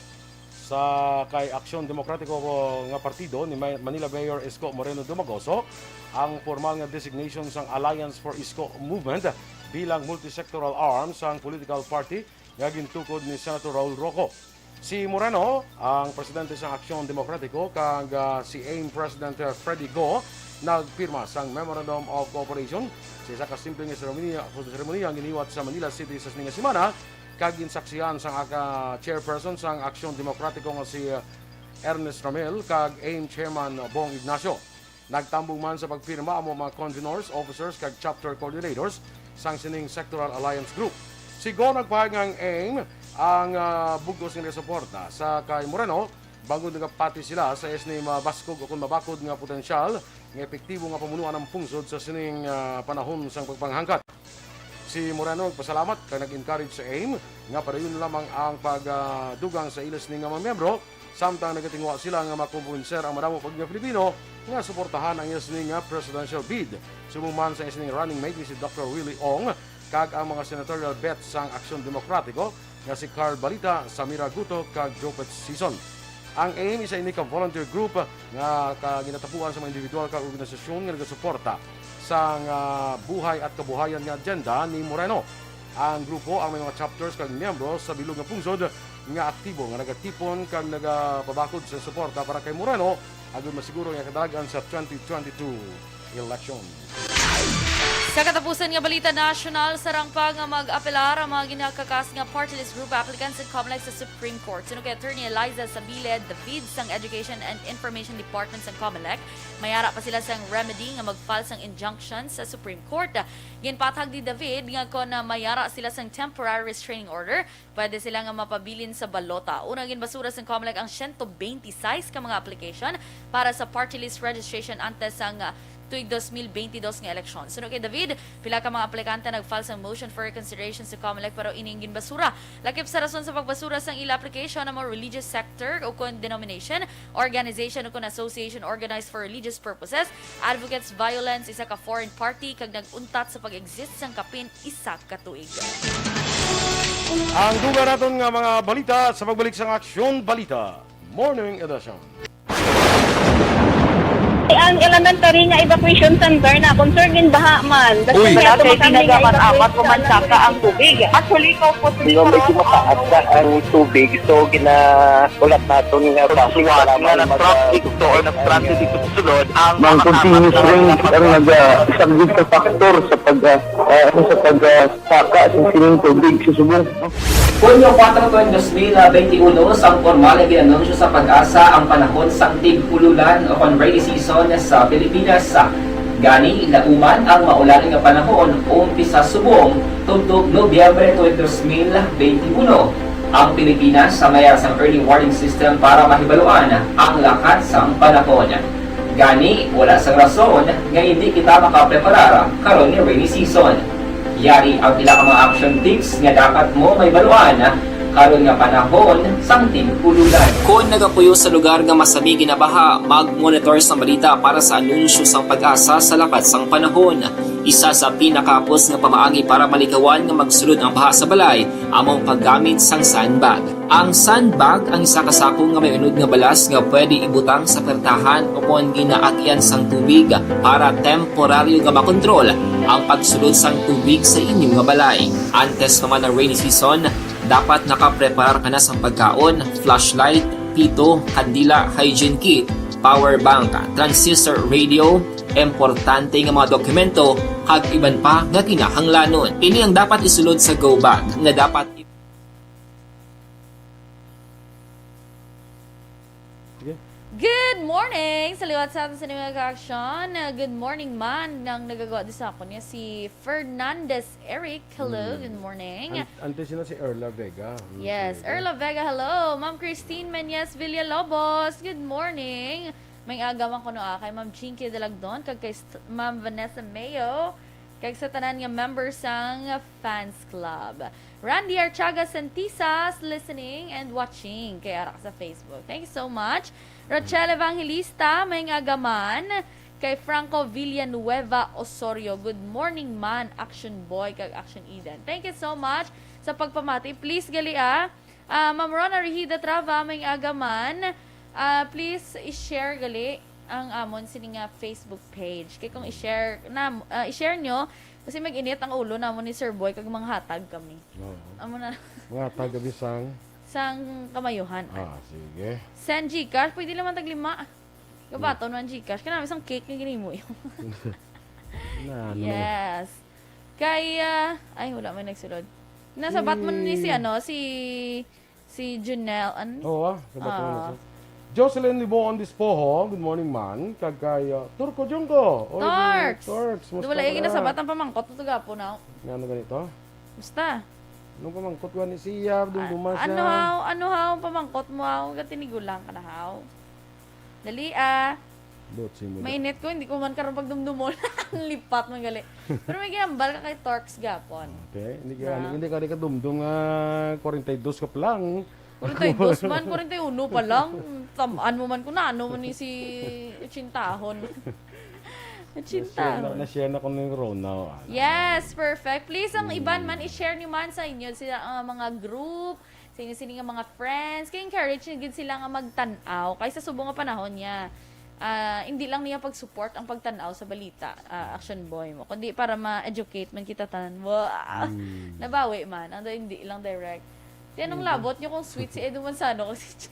sa kay Aksyon Demokratiko nga partido ni May-, Manila Mayor Isko Moreno Dumagoso ang formal nga designation sang Alliance for Isko Movement bilang multisectoral arm sang political party nga gintukod ni Senator Raul Roco. Si Moreno, ang presidente sang Aksyon Demokratiko, kag, ah, si AIM President, ah, Freddy Go, nagpirma sang Memorandum of Cooperation sa isa ka simple nga seremoniya, seremoniya ang giniwat sa Manila City sa sining nga semana, kag ginsaksihan sang aka chairperson sang Aksyon Demokratiko nga si, ah, Ernest Ramil kag AIM Chairman Bong Ignacio. Nagtambong man sa pagpirma ang mga convenors, officers, kag chapter coordinators sang sining sectoral alliance group. Si Go nagpahayag nga ang AIM ang, ah, bug-os nga nagasuporta sa kay Moreno, bangod nagapati sila sa iya sini mabaskog o kon mabakod nga potensyal nga epektibo nga pamunuan ang pungsod sa sining, ah, panahon sang pagpanghangkat. Si Moreno nagpasalamat kag nag-encourage sa AIM nga padayon lamang ang pagdugang sa ila sini nga mga miyembro, samtang nagatinguha sila nga makumbinser ang madamo pa gid nga Pilipino nga suportahan ang iya sini nga presidential bid. Subong man sa iya sini running mate nga si Doctor Willie Ong kag ang mga senatorial bet sang Aksyon Demokratiko nga si Carl Balita, Samira Guto, kag Jopet Sison. Ang AIM isa ini ka volunteer group nga ka-, ginatapuan sa mga individual kag organisasyon nga nagasuporta sang, ah, buhay at kabuhayan nga agenda ni Moreno. Ang grupo ang may mga chapters kag miyembro sa bilog nga pungsod nga aktibo nga nagatipon kag nagapabakod sa suporta para kay Moreno agud masiguro ang iya kadalagan sa twenty twenty-two election. Sa katapusan nga balita nasyonal, sarang pa nga mag-apelar ang mga ginakakas nga party list group applicants sa Comelec sa Supreme Court. Suno kay Attorney Eliza Sabile David sang Education and Information Department sang Comelec, may ara pa sila sang remedy nga mag-file sang injunction sa Supreme Court. Ginpatag ni David nga kon, ah, may ara sila sang temporary restraining order, pwede sila nga mapabilin sa balota. Una, ginbasura sang Comelec ang siyento bente-sais ka mga application para sa party list registration antes sang, ah, tuig dos mil bente dos nga eleksyon. Suno kay David, pila ka mga aplikante nag-file sang motion for reconsideration sa Comelec, pero ini ang ginbasura. Lakip sa rason sa pagbasura sang ila application ang mga religious sector o kon denomination, organization o kon association organized for religious purposes, advocates violence, isa ka foreign party, kag nag-untat sa pag-exist sang kapin isa ka tuig. Ang dugang naton nga mga balita sa pagbalik sang Aksyon Balita Morning Edition. Ang elementary nga evacuation center na concern in baha man. Basta Uy. Wala kay ginagamat-amat ko man saka ang tubig. Actually, ko po Di ba, medyo mataas na ang tubig, so ginahulat naton nga traffic, suwat nga nag-traffic to or nag-transit dito sa sulod ang Ang continuous rain ang naga-, isang big factor sa pag, ah, ah, ano, sa pag, ah, saka sa sining tubig sa subong. Hunyo kuwatro, dos mil benti uno, sang pormal nga ginanunsyo sa PAGASA ang panahon sang tig-ululan o kon rainy season sa Pilipinas. Gani, lauman ang maulan nga panahon umpisa subong tubtob Nobyembre twenty, dos mil benti uno. Ang Pilipinas sa mayar sang early warning system para mahibaluan ang lakat sang panahon. Gani, wala sang rason nga hindi kita makapreparar karon nga rainy season. Yari ang pila ka mga action tips nga dapat mo mahibaluan karon nga panahon sang tig-ululan. Kon nagapuyo sa lugar nga masami ginabaha, mag-monitor sang balita para sa anunsyo sang PAGASA sa lakat sang panahon. Isa sa pinakahapos nga pamaagi para malikawan nga magsulod ang baha sa balay amo ang paggamit sang sandbag. Ang sandbag ang isa ka sako nga may unod nga balas nga pwede ibutang sa pertahan o kon ginaagyan sang tubig para temporaryo nga makontrol ang pagsulod sang tubig sa inyo nga balay. Antes pa man ang rainy season, dapat nakapreparar ka na sang pagkaon, flashlight, pito, kandila, hygiene kit, power bank, transistor radio, importante nga mga dokumento, kag iban pa nga kinahanglanon. Ini ang dapat isulod sa go bag nga dapat Sige. Good morning! Sa liwat sa aton sa mga ka-action, uh, good morning man nang nagagawa di sa akon niya si Fernandez Eric. Hello, Mm. good morning. An-, ante sila si Erla Vega. Mm, Yes, Vega. Erla Vega, hello. Ma'am Christine Menyes Villalobos, good morning. May aga man kuno, ah, kay Ma'am Chinky Dalagdon, kag kay St-, Ma'am Vanessa Mayo, kag sa tanan nga member sang fans club. Randy Archaga Santisas, listening and watching kay ara sa Facebook. Thank you so much. Rachel Evangelista, may nga agaman. Kay Franco Villanueva Osorio, good morning man, Action Boy kag Action Eden. Thank you so much sa pagpamati. Please, gali, ah. Ah, Ma'am Rona Rihida Trava, may nga agaman. Ah, please, i-share, gali, ang amon sini nga Facebook page. Kay kung i-share na, ah, i-share nyo, kasi mag-init ang ulo namon ni Sir Boy kag manghatag kami. Oo. Amo na. Manghatag kami sang? Sang kamayuhan. Ah, sige. Send Gcash, pwede naman tag lima. Gabaton man Gcash. Kanami sang cake nga ginimo yun. Na, ano? Yes. Kay, ah, ay, wala may nagsulod. Nasabat mo ni si, Si ano, si, si Junel. Ano? Oo, ah, sabat mo na Ah. siya. Jocelyn Libon Dispoho, good morning, man. Kag kay, ah, Turco Junco. Oy, Turks! Turks, musta Wala yung ka? Ginasabat ang pamangkot mo, tugapo na. Nga, ano ganito? Basta. Anong pamangkot gani siya? Dumduma Ah, siya. Ano haw? Ano haw ang pamangkot mo haw? Gatinigulang ka na haw? Dali, ah. Butsi mo na. Mainit ko, hindi ko man karon pagdumdumon. Ang lipat man gali. Pero may ginambal ka kay Turks gapon. Okay, hindi ka, Na? hindi ka, hindi ka dumdum nga kwarenta y dos ka pa lang. Kwarenta y dos man, kwarenta y uno pa lang. Tamaan mo man kung ano man ni si Ochintahon. Ochintahon. Na-share na, na-share na ko ni Rona, oh, ano. Yes, perfect. Please, ang Mm. iban man, i-share niyo man sa inyo, sa, ah, mga group, sa inyo sini nga mga friends. Kay encourage niyo gid sila nga magtan-aw. Kay sa subong nga panahon niya, ah, hindi lang niya pag-support ang pagtan-aw sa balita, ah, Action Boy mo, kundi para ma-educate man kita tanan. Wow! Mm. Nabawi man. Ang hindi lang direct. Di, anong Mm. labot niyo kung sweet si Edu Manzano kasi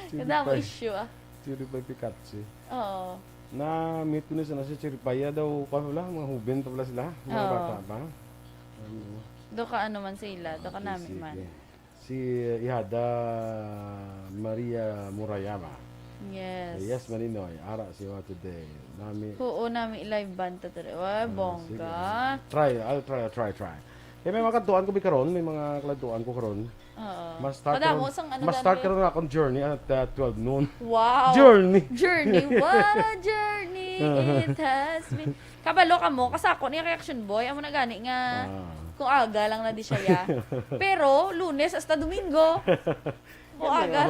Cherry Kada mo pie. issue, ah. Cherry pie Pikachu. Oo. Na-meet ko na sila sa Cherry pie, ah, daw, pa pala, mga huben pa pala sila, mga Oo. bata pa. Ano? Do ka ano man sila, do ka Okay, nami sige. man. Si Ihada Maria Murayama. Yes. Yes, Maninoy, ara siya today. Nami Oo, nami live band to today. Wa, Ah, bongga. sige. Try, I'll try, I'll try, try. Kaya may mga kantuan ko bi karon, may mga kantuan ko karon. Oo. Mas start Madamo karon, sang ano mas dami. start karon nga akong journey at, uh, twelve noon. Wow. Journey. Journey. What a journey it has been. Kabalo ka mo, kasako niya kay Action Boy. Amo na gani nga Ah. kung aga lang na di siya, ya. Pero, Lunes hasta Domingo. Kung Ano? aga.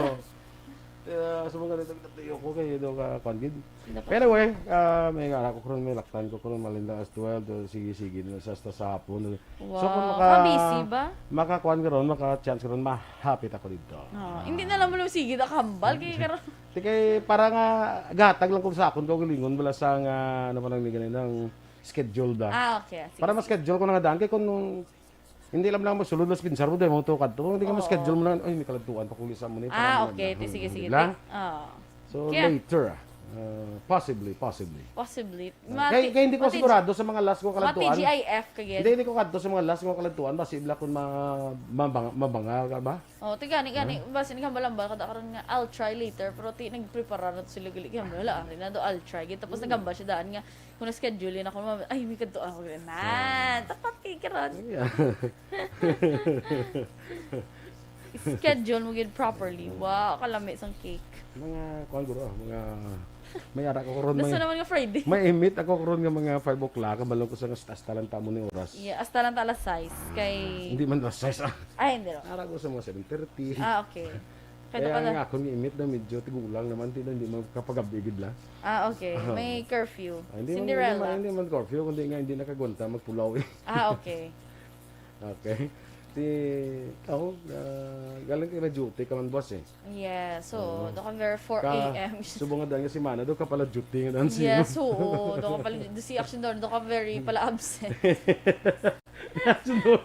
Ah, sa mga nagtatayo ko kay do ka, kwan gid. Dapat. Pero anyway, ah, may nga ako karon, may laktan ko karon, malinda as twelve, do, sige, sige na sa, sa, sa hapon. So, kung Wow, maka-, ka-busy ba? Makakuan ka ron, maka-chance ka ron, mahapit ako dito. Oh, hindi na lang mo sige na kambal kay karon. Di kay, para nga, gatag lang kung sa akon kaugalingon, wala sa nga, ano pa lang ni ganun, ang schedule ba? Ah, okay. Sige, Para sige. ma-schedule ko na nga daan, kay kung hindi lang lang masulod, mas pinsar mo, dahil mo to kadto. Hindi ka Oo. ma-schedule mo lang, "Ay, may kaladtuan pa kuli sa mo ni." Para Ah, mo okay. lang. Ti-, sige, Hmm, sige. di ba? Ti-, oh. So, Kaya later, ah, possibly, possibly. Possibly. Ah, Mati-, kaya, kaya hindi ko mati-, sigurado sa mga last ko kaladtuan. T G I F ka gid. Hindi, hindi ko kadto sa mga last ko kaladtuan. Basi ibla kung ma-, mabanga, mabanga ka ba? Oh, ti gani, gani, Hmm? Basi naghambal-hambal ka da karon nga, "I'll try later," pero ti nagprepara na to sila gali, kaya wala, ari na do, "I'll try." Gid, tapos Hmm. naghambal siya daan nga, kung na-schedule yun ako, "Ay, may kadto ako." Gani, Ah. Tapat kay karon. Yeah. Schedule mo gid properly. Wow, kalami sang cake. Mga, kuwan, guro, ah, mga, may ara ko karon, Gusto may, naman nga Friday. May imit ako karon nga mga five o'clock, kabalo ko sa nga hasta lang ta mo ni oras. Yeah, hasta lang ta alas sais, kay Hindi man alas sais, ah. Ay, hindi, no. Ara ko sa mga seven thirty. Ah, okay. Kaya Kaya ka na. Ang akon nga imit na medyo tigulang naman, ti, hindi man kapagabi gid la. Ah, okay. Ah. May curfew. Ah, hindi man, hindi man, Cinderella. Hindi man curfew, kundi nga hindi nakagwanta magpulaw, eh. Ah, okay. Okay. Ti, ako, ah, galing kay may duty ka man, boss, eh. Yeah, so, Oo. Do ka very four Ka-, A M. Subong nga daan nga semana, do ka pala duty nga daan si Yes, oo. Do ka pala, do si Action Door, do ka very pala absent. Action Door.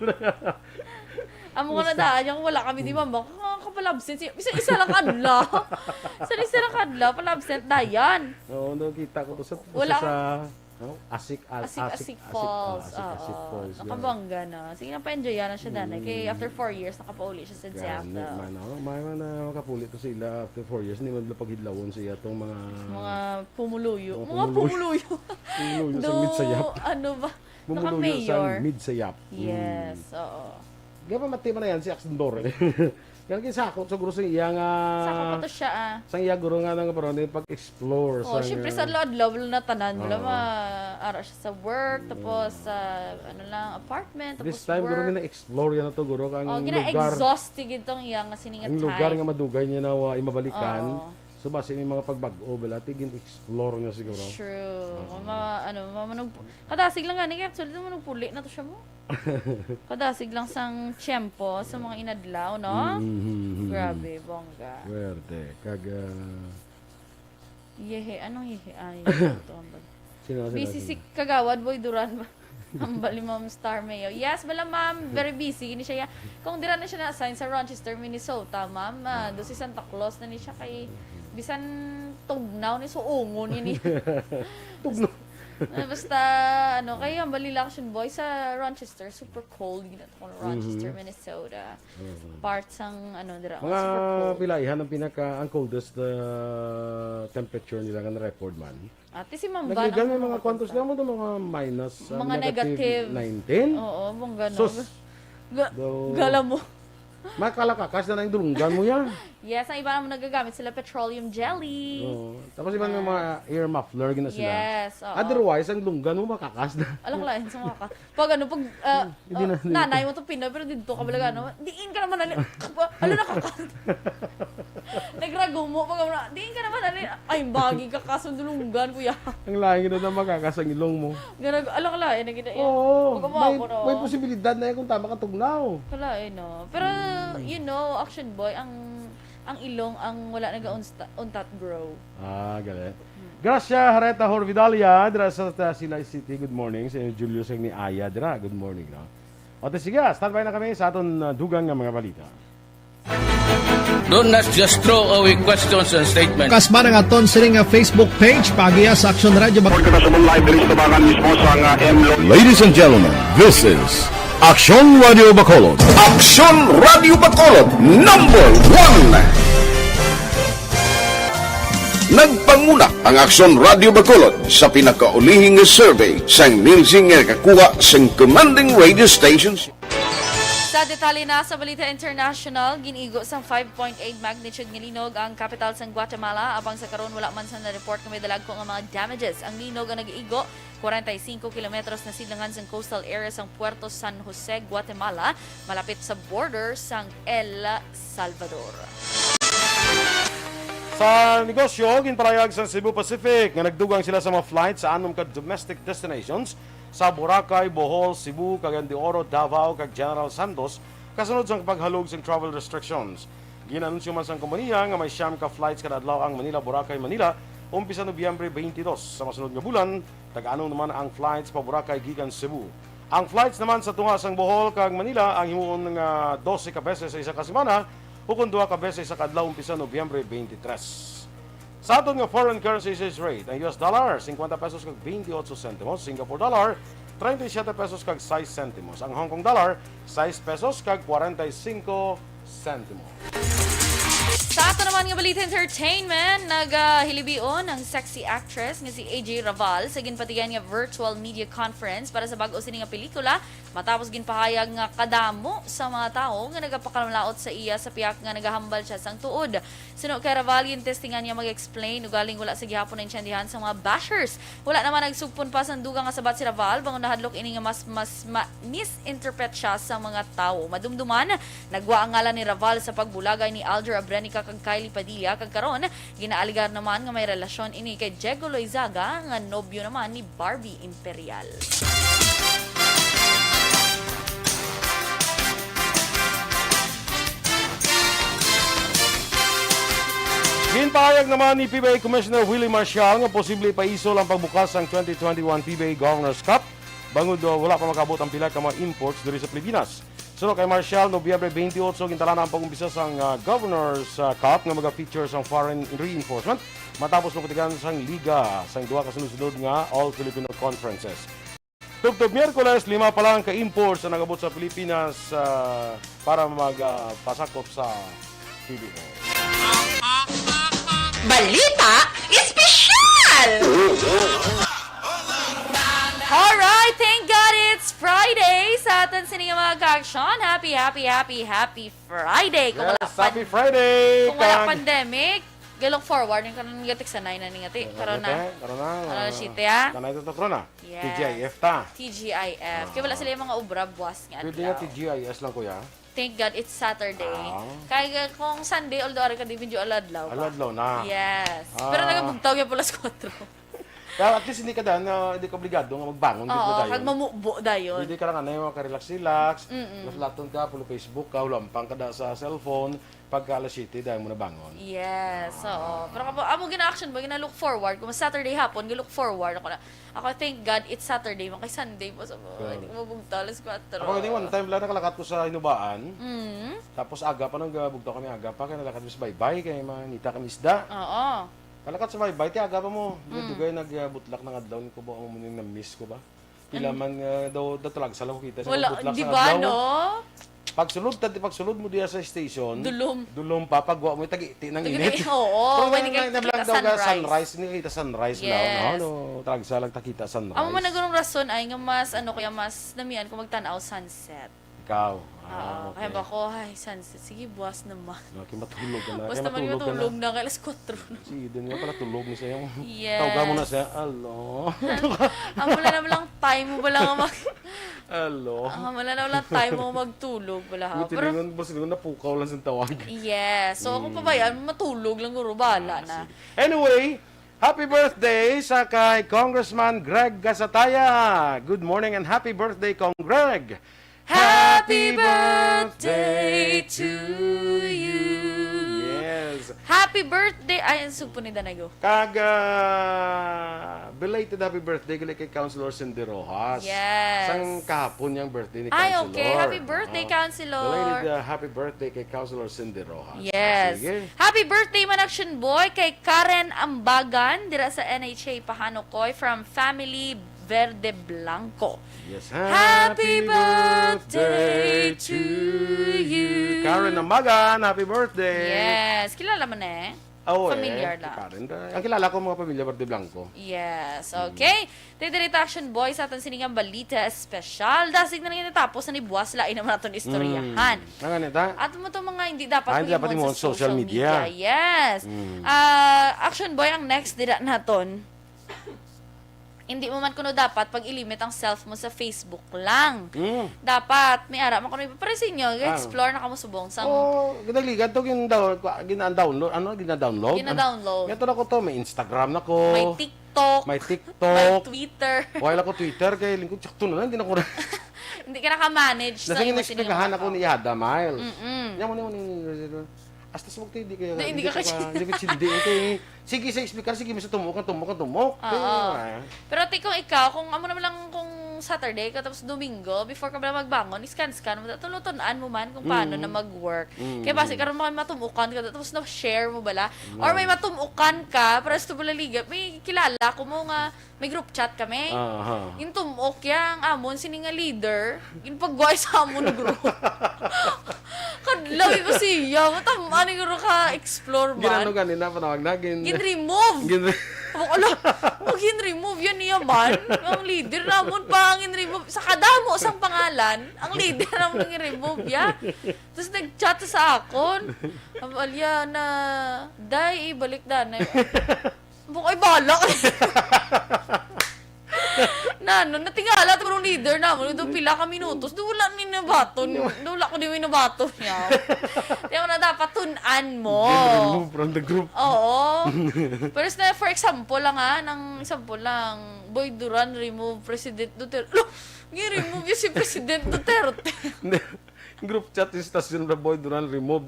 Amo nga na Basta. Daan, yung wala kami, di ba, Hmm. ba? Ka, ka pala absent. Si, isa, isa lang kadla. Sa isa lang kadla, pala absent, Dayan. Oo, nakita ko to sa, Wala sa, ka sa Oh, Asik, Al-, Asik, Asik, Asik Asik, Falls. Ah, Asik, Asik Oo. Falls, yeah. Nakabangga na. Sige, napa-enjoy na siya, dana. Kay Mm. after four years, nakapauli siya sa Gani Seattle. Man, oh. May man na makapuli to sila after four years. Hindi man nila paghidlawon sa iya tong mga Mga pumuluyo. Mga Mga pumuluyo. Pumuluyo. Pumuluyo sa Do, Midsayap. Ano ba? Pumuluyo sa Naka-mayor. Midsayap. Yes, Mm. Oo. Di ba, mati man na yan si Aksendor, eh? Kaya kinsa ako, siguro sa iya nga Sa ako pa to siya, ah. Sa iya, guro nga nang, pero hindi pag-explore Oh, sa syempre, nga sa adlaw-adlaw, wala na tanan, wala Oo. ma-, ara siya sa work, Oo. Tapos sa, ano lang, apartment, This tapos time, guro, work. Gina-explore yan na to, guro, ang Oh, lugar, gina-exhaust gid tong iya nga sining nga ang lugar time. Nga madugay niya na wa imabalikan. Oo. So, basi may mga pagbag-o, bala, ti gin-explore niya siguro. True. Oo. Ma-, ano, ma-, manug-, kadasig lang gani, kaya actually, manugpuli na to siya mo. Kadasig lang sang tiyempo sa mga inadlaw, no? Mm, mm, mm, mm. Grabe, bongga. Swerte. Kag, ah, Yehe, anong yehe? Ay, ito ang bag-, Sino, sino, busy sino? Si Kagawad Boy Duran ba? Ang bali, Ma'am Star Mayo. Yes, bala, ma'am, very busy. Ini siya, ya-, kung dira na siya na-assign sa Rochester, Minnesota, ma'am, ah, Ah. do si Santa Claus na ni siya kay Mm-hmm. bisan tugnaw ni suungon ini. Tugnaw. Ah, basta, ano, kay ang bali, Action Boy sa Rochester, super cold gid ato kung Rochester, Mm-hmm. Minnesota. Mm-hmm. Part sang, ano, dira, Mga super cold. Pila, ihan ang pinaka, ang coldest, uh, temperature nila nga na-record man? Ate, si Mamba Naglegal lang may mga mga kwantos coldest lang mo to, mga minus, uh, Mga negative negative. Nineteen? Oo, mong ganon. Sus! Ga-, Daw. Gala mo. Makalakakas na na yung dulunggan mo yan. Yes, ang iba naman nagagamit sila petroleum jelly. Oo. Tapos iba may Ah. mga air muffler, gina sila. Yes, oo. Otherwise, ang dulunggan mo makakas na. Alam ko lang, sa mga ka-, pag ano, pag, ah, Hmm, hindi na, ah, hindi na. Nanay mo to Pinoy, pero dito ka balaga, ano, diin ka naman, ano, ano, nakakas-, nagragumo, pag ano, diin ka naman, ano, ay, bagi ka, kasundulunggan, kuya. Ang lain na na makakas ang ilong mo. Garag-, alam ka lang, eh, nagina-, Oo, pag may, ako, no? May posibilidad na yan kung tama ka tugnaw. Wala, eh, no? Pero, Hmm. You know, Action Boy, ang, ang ilong, ang wala nag-untat grow. Ah, gali. Hmm. Gracia Hareta Horvidalia, dira sa, sa Silay City. Good morning. Si Julius ang ni Aya, dira. Good morning, no? O, te, sige, standby na kami sa aton, uh, dugang nga mga balita. Do not just throw away questions and statements. Kasba ang aton sini nga Facebook page, paagiha sa Action Radio Bac- Report kita sa live diri sa tabangan mismo sa nga M Lo- Ladies and gentlemen, this is Action Radio Bacolod. Action Radio Bacolod, number one. Nagpanguna ang Aksyon Radio Bacolod sa pinakaulihing nga survey sang Nielsen nga nakakuha sang commanding radio stations. Sa detalye na sa balita international, gin-igo sang five point eight magnitude nga linog ang kapital sang Guatemala, apang sa karon wala man sang na-report nga may dalagko nga mga damages. Ang linog ang nag-igo forty-five kilometros na sidlangan sang coastal area sang Puerto San Jose, Guatemala, malapit sa border sang El Salvador. Sa negosyo, ginpalayag sa Cebu Pacific nga nagdugang sila sa mga flight sa anom ka domestic destinations sa Boracay, Bohol, Cebu, Cagayan de Oro, Davao, kag General Santos, kasunod sang paghalog sang travel restrictions. Gin-anunsyo man sang kompanya nga may siyam ka flights kada adlaw ang Manila, Boracay, Manila, umpisa Nobyembre twenty-two. Sa masunod nga bulan, tag-anom naman ang flights pa Boracay gikan Cebu. Ang flights naman sa tunga sang Bohol kag Manila ang himuon nga dose ka beses sa isa ka semana, ukon duha ka beses sa kadlaw umpisa Nobyembre twenty-three. Sa aton nga foreign currency exchange rate, ang U S dollar, cincuenta pesos kag veintiocho sentimos, Singapore dollar, treinta y siete pesos kag sais sentimos, ang Hong Kong dollar, sais pesos kag cuarenta y cinco sentimos. Sa ato naman nga balita entertainment, nagahilibion ang sexy actress nga si A J Raval sa ginpatigayan nga virtual media conference para sa bag-o sini nga pelikula, matapos ginpahayag nga kadamo sa mga tawo nga nagapakamalaot sa iya sa pihak nga nagahambal siya sang tuod. Suno kay Raval, gintestingan niya mag-explain, ugaling wala sa gihapon naintiendihan sa mga bashers. Wala naman nagsugpon pa sang dugang nga sabat si Raval, bangod nahadlok ini nga mas, mas ma-, misinterpret siya sa mga tawo. Madumduman, nagwa ang ngalan ni Raval sa pagbulagay ni Alger Abrenica kag Kylie Padilla, kag karon, ginaaligar naman nga may relasyon ini kay Diego Loizaga, nga nobyo naman ni Barbie Imperial. Ginpahayag naman ni P B A Commissioner Willie Marcial nga posible ipaisol ang pagbukas sang twenty twenty-one P B A Governor's Cup bangod, uh, wala pa makaabot ang pila ka mga imports diri sa Pilipinas. Suno kay Marcial, Nobyembre twenty-eight gintalana ang pag-umpisa sang, uh, Governor's, uh, Cup nga maga-feature sang foreign reinforcement matapos mapatigayan sang liga sang duha ka sunod-sunod nga All Filipino Conferences. Tubtob Miyerkules, lima pa lang ka imports ang nag-abot sa Pilipinas, ah, para mag, ah, pasakop sa P B O. Balita Espesyal! Alright, thank God it's Friday sa aton sini nga mga ka-aksyon. Happy, happy, happy, happy Friday! Kung wala Yes, happy pan-, Friday, kung wala kag pandemic, ga-look forward, yung karon nga tiksanay na ni ngati. Karon na. Karon na. Karon na, siyete, ah. Kanay to, to, karon na. Yes. T G I F ta. T G I F. Kay wala sila yung mga obra buwas nga Pwede nga adlaw. T G I S lang, kuya. Thank God it's Saturday. Ah. Kay, uh, kung Sunday, although ari ka di medyo aladlaw pa. Aladlaw na. Yes. Ah. Pero nagabugtaw gyud pala sa kwatro. Kaya at least hindi ka dan, uh, hindi ka obligado nga magbangon Oo, gid na dayon. Kag mamubo dayon. Pwede ka lang anay, makarelax-relax. Mm-mm. Mas laton ka, pulo Facebook ka, hulampang ka da sa cellphone. Pagka alas siyete, dahil mo nabangon. Yes, oo. Pero kamo, amo gina-action ba, gina-look forward. Kung Saturday hapon, gi-look forward ako na. Ako, thank God, it's Saturday. Makay Sunday pa sa mga, Correct. Hindi ko mabugtaw, alas kwatro. Ako, hindi, one time lang nakalakat ko sa Hinubaan. Mm. Tapos aga pa, nang, ah, bugtaw kami aga pa, kaya nalakat mi sa baybay, kaya mangita kami isda. Oo. Nalakat sa baybay, ti aga pa mo. Mm. Dugay nag, ah, butlak ng adlaw, ko ba, ang muning na-miss ko ba? Pila Ano? man nga daw, daw talagsa lang ko kita sa Wala, butlak di sa ba, adlaw. no? Pagsulod, tadi, pagsulod mo diya sa station, Dulom. dulom pa, pagwa mo, tagiti ng Tagiti, init. oo, Pero pwede may, ka may nablang kita daw ka sunrise. sunrise, hindi kita sunrise Yes. lang, no? No, talagsa lang takita sunrise. Amo man ang ganong rason ay nga mas, ano, kaya mas namian ko magtanaw sunset. Ikaw? Ah, Oo, okay. Kaya ba ko, ay, sunset, sige, buwas naman. No, kaya matulog ka na. Basta Kaya man matulog ka na. matulog na, kaya alas kwatro na. Si Eden nga pala tulog ni siya yung Yes. tawag mo na siya. Alo. Ang wala naman lang time mo, wala nga mag- Alo. Ang wala naman lang time mo magtulog, wala ha. Buti Pero lingon, buti lingon, napukaw lang sa tawag. Yes. So, kung Mm. pabayaan, matulog lang, guro, bahala Ah, na. sige. Anyway, happy birthday sa kay Congressman Greg Gasataya. Good morning and happy birthday, Cong Greg. Happy Happy birthday birthday. to you. Yes. Happy birthday. Ay, ang sugpo ni Danayo. Kag, ah, belated happy birthday gali kay Councilor Cindy Rojas. Yes. Sang kahapon niyang birthday ni Ay, Councilor. okay. Happy birthday, Oo. Councilor. Belated, ah, happy birthday kay Councilor Cindy Rojas. Yes. Sige. Happy birthday man, Action Boy, kay Karen Ambagan, dira sa N H A Pahanokoy, from Family Verde Blanco. Yes, Happy happy birthday birthday to to you. you. Karen Ambagan, happy birthday. Yes, kilala mo na eh. Oo, eh, Familiar si lang. Karen. Ang kilala ko, mga pamilya Verde Blanco. Yes, Mm. okay. Tayo diri ta, Action Boy, sa aton siningang balita espesyal. Dasig na nga natapos na ni buwas, lain naman aton istoryahan. Mm. Ang ano ta? At mo to mga hindi dapat Ah, hindi mo dapat imuon mo sa sa social social media. media. Yes. Mm. Ah, Action Boy, ang next dira naton. Hindi mo man kuno dapat pag-ilimit ang self mo sa Facebook lang. Mm. Dapat, may ara man kuno iba. Pero sa inyo, Ah. explore na kamo subong sa Oh, ginaligad to, gin-down-, gina-download, ano, gina-download? Gina-download. Ano? Meron ako to, may Instagram na ko. May TikTok. May TikTok. May Twitter. Wala ko Twitter, kay lingkod, sakto na lang, hindi na ko na. Hindi ka naka-manage sa Nasa imo, ginexplikahan ako ni Yada Miles. Mm-mm. Yan mo, yan mo, yan mo, yan mo. Hasta sa magtindi kaya Di, hindi ka hindi ka kasi, hindi ka kasi hindi, okay. Sige sa explicar, sige, basta tumok, tumok, tumok. Oo. Kaya, ah. Pero ti kung ikaw, kung amo naman lang kung Saturday ka, tapos Domingo, before ka pala magbangon, scan-scan mo, tulutun-an mo man kung paano Mm. na mag-work. Mm. Kaya basi karon mga matumukan ka, tapos na-share mo bala. Or may Mm. matumukan ka, para sa tubalaligap, may kilala ko mo nga, may group chat kami. Aha. Yung tumok ya, ang amon, sini nga leader, yung pagway sa amon group. Kadlaw ko siya, matamaan ni guro ka explore man. Ginano gani na, panawag na, gin- Gin-remove. Gin- Wala, oh, gin-remove yan niya man. Ang leader namon pa ang gin-remove. Sa kadamo sang pangalan, ang leader namon ang gin-remove ya. Tapos nag-chat sa akon. Ang alya na, "Day, ibalik danay." Bukay bala. Na, no, natingala to ng leader namon. Ito pila ka minutos. Do, wala ni nabaton. Do, wala ko di may nabaton niya. Di mo na dapat tun-an mo. Been removed from the group. Oo. Pero sa, for example lang, ha, nang example lang, Boy Duran remove President Duterte. Lo, gi-remove yun si President Duterte. Hindi. Group chat yung station na Boy Duran remove.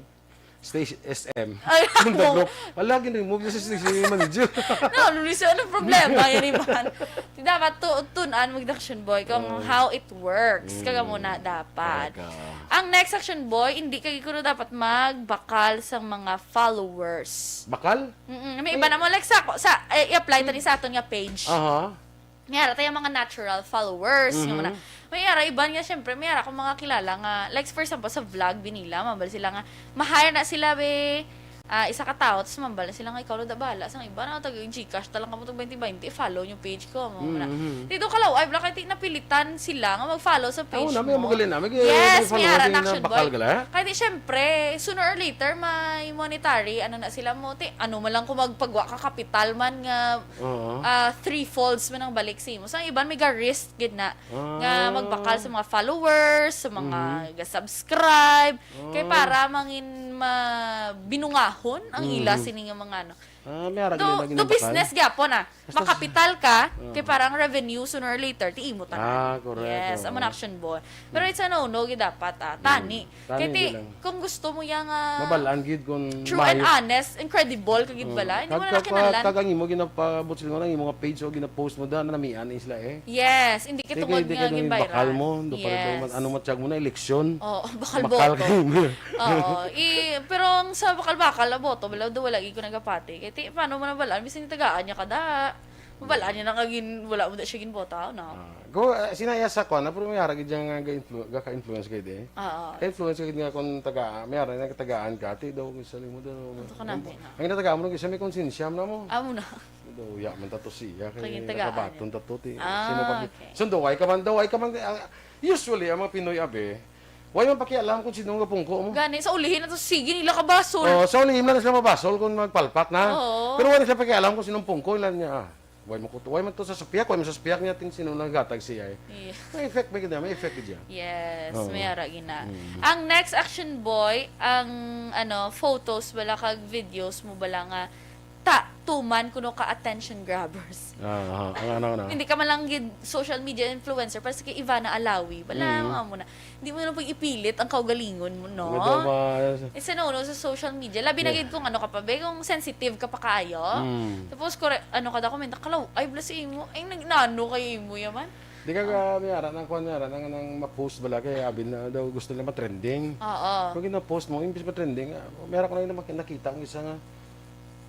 Station S M. Ay, From the ako. Group. Wala, gin-remove yung station manager. No, ano ni siya? Anong problema? Yan, Ivan. Di dapat tu-, tun-an mo, Action Boy, kung Oh. how it works. Mm. Kaga mo na dapat. Correct, ah. Ang next, Action Boy, hindi ka gikuno dapat magbakal sa mga followers. Bakal? Mm-mm. May Ay. iba na mo. Like sa, sa, eh, i-apply tani sa aton nga page. Aha. May ara tayo mga natural followers, yung Mhm. mga, may ara iban nga, syempre, may ara akong mga kilala nga, like, for example, sa vlog, binila, mabal sila nga, ma-hire na sila, be, ah, isa ka tao, tapos mambal na sila nga, "Ikaw na da bahala, sang iba na, tag Gcash ta lang kamo tag twenty twenty, follow yung page ko," mo na. Mhm. Dito ka law, ay, bla, kay ti-, napilitan sila nga mag-follow sa page Ako na, may mo. Magaling na, may Yes, may may ara magaling na na action, bakal boy. Gala. Kay di, syempre, sooner or later, may monetary, ano na sila mo, ti, ano man lang kung magpagwa ka kapital man nga, Oo. ah, threefolds man ang balik sa imo. Sa iban, may ga-risk gid na nga Ah. magbakal sa mga followers, sa mga Mhm. ga-subscribe. Kay Ah. para mangin ma-, binungahon ang ila Mhm. sini nga mga ano. Ah, may ara Do, gid na do ginabakal? business gyapon, ah. Basta Makapital ka, Ah. kay para ang revenue sooner or later, ti imo tanan. Ah, correct. Yes, Oo. amo na action, boy. Pero it's a no-no gid dapat, ah. Mm. Tani. Tani Kay ti, gid lang. kung gusto mo yang, ah, Mabalaan gid kung true and maayo. honest and credible ka gid Mm. bala, hindi mo Kag, na kag, kinahanglan. kag ang imo ginapabot sila, ang imo nga page o ginapost mo, da, namian ni sila, eh. Yes, hindi Sige, katungod hindi nga ka nang gin-viral. bakal mo, do pa rin Yes. man, ano, matyag mo na, eleksyon. Oo, bakal Bakal boto. kayo mo. Oo. I, pero ang sa bakal-bakal na boto, wala, do wala gid ko nagapati. Kay ti, paano mo nabalaan? Bisan yung tagaan niya kada. Mabalaan niya na nga gin-, wala mo da siya ginboto, no? Ah, go, ah, sinaya sa kwan, na, pero may harag dyan nga ga-influ-, ga-ka-influence kayo, di? Oo. Ka-influence kayo nga kung taga, may harag na tagaan ka, ti daw, kung sali mo daw. Ito ka namin, ha? Ang natagaan mo, kung isa may konsensya mo na mo. Amo na. Daw, ya, man tato siya, kay Kaya tagaan nakabaton niya. tato, ti. Ah, Sino pag-, okay. Sundo, why ka man daw, why ka man, ah, usually, ang mga Pinoy, abe, why man pakialam kung sino nga pungko mo? Gani, sa ulihin na to, sige nila kabasol. Oh, sa ulihin na sila mabasol kung magpalpak na. Oo. Pero wala sila pakialam kung sinong pungko, ilan niya, ah. Why mo kuto? Why man to sa supiak? Why mo sa supiak niya? Ting sino nang gatag siya, eh? Yeah. May effect, may ganda, may effect gid yan. Yes, Oo. may ara gina. Mm. Ang next action, boy, ang, ano, photos bala kag videos mo bala nga ta-, tuman kuno ka attention grabbers. Ah, ah, ang ano, ano? Hindi ka man lang gid social media influencer, para sa kay Ivana Alawi. Bala, Mm. mga mo na. Hindi mo na pag-ipilit ang kaugalingon mo, no? Ano daw ba? It's a no-no sa social media. Labi na Yeah. gid kung ano ka pa, be, kung sensitive ka pa kaayo. Mm. Tapos, kore-, ano ka daw, komenta, "Kalaw, ay, bless imo. Ay, nag-, nano kayo imo yaman?" Di ka Ah. ga-, may ara, nang kwan, may ara, nang, nang ma-post bala kay abi na daw gusto nila ma-trending. Oo. Kung gina-post mo, imbis ma-trending, ah, may ara ko na yung namak-, nakita ang isa nga,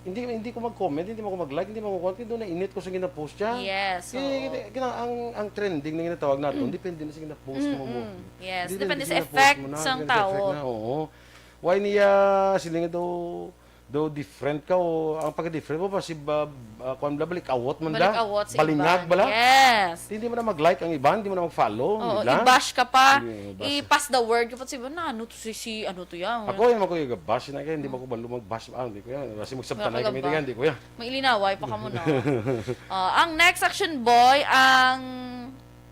hindi, hindi ko mag-comment, hindi mo ko mag-like, hindi mo ko comment, kaya doon nainit ko sa gina-post siya. Yes, Kaya, oo. kaya, kaya ang, ang trending na ginatawag nato, Mm. depende na sa gina-post mo mo. Mm-mm. Yes, Depende depende sa sa gina-post effect mo na, sang depende sa effect tao. na, oo. Why niya, sila nga daw, Though different ka, o ang pagka-different mo, basi ba, ah, kuwan bala, balik-awot man da? Balik-awot sa Balingag iban. Bala? Yes. Hindi mo na mag-like ang iban, hindi mo na mag-follow, Oo, di ba? I-bash ka pa, Hindi, i-bash. I-pass the word ka pa sa iban, "Na, ano to si, si, ano to yan?" Ako, yun, ako yung bash na kaya, hindi mo ko balo mag-bash. Ah, hindi ko yan. Kasi magsabtanay kami, Nakakagamba. Hindi ko yan. May ilinaway pa ka mo, no? Ah, ang next action, boy, ang,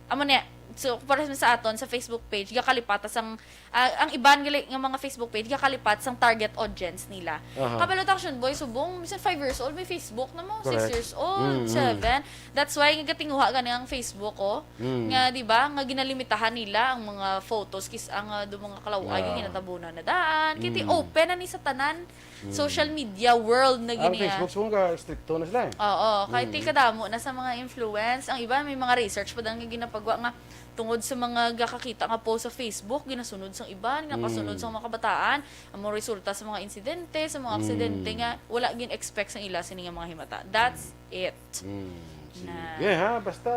amo niya, so, para sa aton, sa Facebook page, gakalipata sang, ah, ang iban gali nga mga Facebook page, gakalipat sang target audience nila. Aha. Kabalo ta, action, boy, subong, bisan five years old, may Facebook na mo, six Correct. Years old, Mm, mm. Seven. That's why, nga gatinguha gani ang Facebook, oh, Mm. nga, di ba, nga ginalimitahan nila ang mga photos, kis-, ang, ah, do mga kalaway, Ah. Nga ginatabunan na daan. Kaya ti Mm. open na ni sa tanan, Mm. social media world na Ang gini, ah. Facebook, subong ka, stricto na sila, eh. Oo, kahit Mm. ti kadamo na sa mga influence. Ang iba, may mga research pa dang ginapagwa nga tungod sa mga gakakita nga post sa Facebook, ginasunod sang iban, nakasunod Mm. sa mga kabataan, ang mga resulta sa mga insidente, sa mga aksidente Mm. nga wala gin-expect sang ila sini nga mga himata. That's it. Mm. Na Sige, ha? Basta,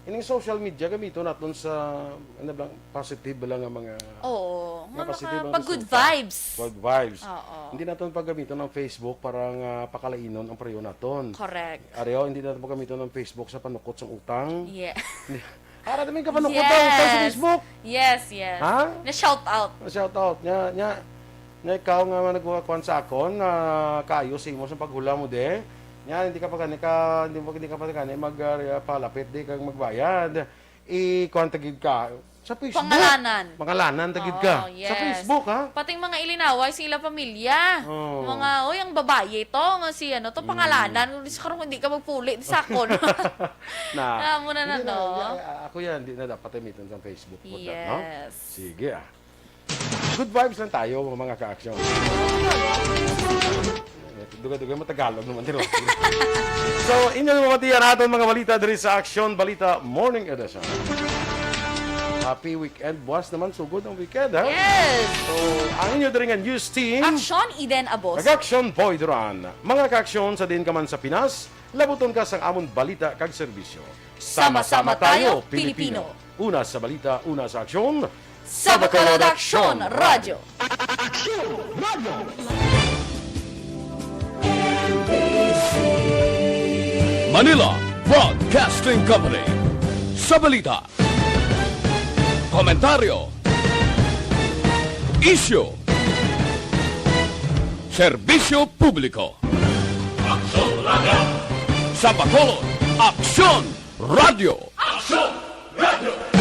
ining social media, gamiton naton sa, ano lang, positive lang nga mga Oo. Nga Nga positive ang maka-, pag good resulta. Vibes. Good vibes. Oo. Hindi naton paggamiton ang Facebook para nga pakalainon ang pareho naton. Correct. Areho, hindi naton paggamiton ang Facebook sa panukot sang utang. Yeah. Ara namin ka panukot Yes. ang utang sa Facebook. Yes, yes. Ha? Na shout out. Na shout out. Nya, nya, nya ikaw nga nagkukuan sa akon, na kaayo sa imo sa paghula mo, de. Nya, hindi ka pa gani ka, hindi mo, hindi ka pa gani mag, ah, palapit, di kang magbayad. I-kuan ta gid ka sa Facebook. Pangalanan. Pangalanan ta gid ka. Oo, Sa yes. Facebook, ha? Pating mga ilinaway sa ila pamilya. Oo. Mga, "Oy, ang babaye to, nga si ano to, Mm. pangalanan. Kung di sa karong hindi ka magpuli, di sa akon." Na. Ah, muna na, Hindi na, no? hindi, ah, ako yan, di na dapat imiton sa Facebook po, no? Yes. Sige, ah. Good vibes lang tayo, mga ka-action. Dugay-dugay mo Tagalog naman, di ba? So, inyo na mamatian aton mga balita diri sa Action Balita Morning Edition. Happy weekend. Buwas naman, sugod ang weekend, ha? Yes! So, ang inyo diri nga news team, Action Eden Abos. Kag Action Boy Duran. Mga ka-action, sa diin ka man sa Pinas, labuton ka sang amon balita kag serbisyo. Sama-sama tayo, Pilipino. Una sa balita, una sa aksyon. Sa Bacolod Aksyon Radyo. Aksyon Radyo. Manila Broadcasting Company. Sa balita, komentaryo, isyu, serbisyo publiko. Aksyon Radyo. Sa Bacolod, Aksyon Radyo. Aksyon Radyo.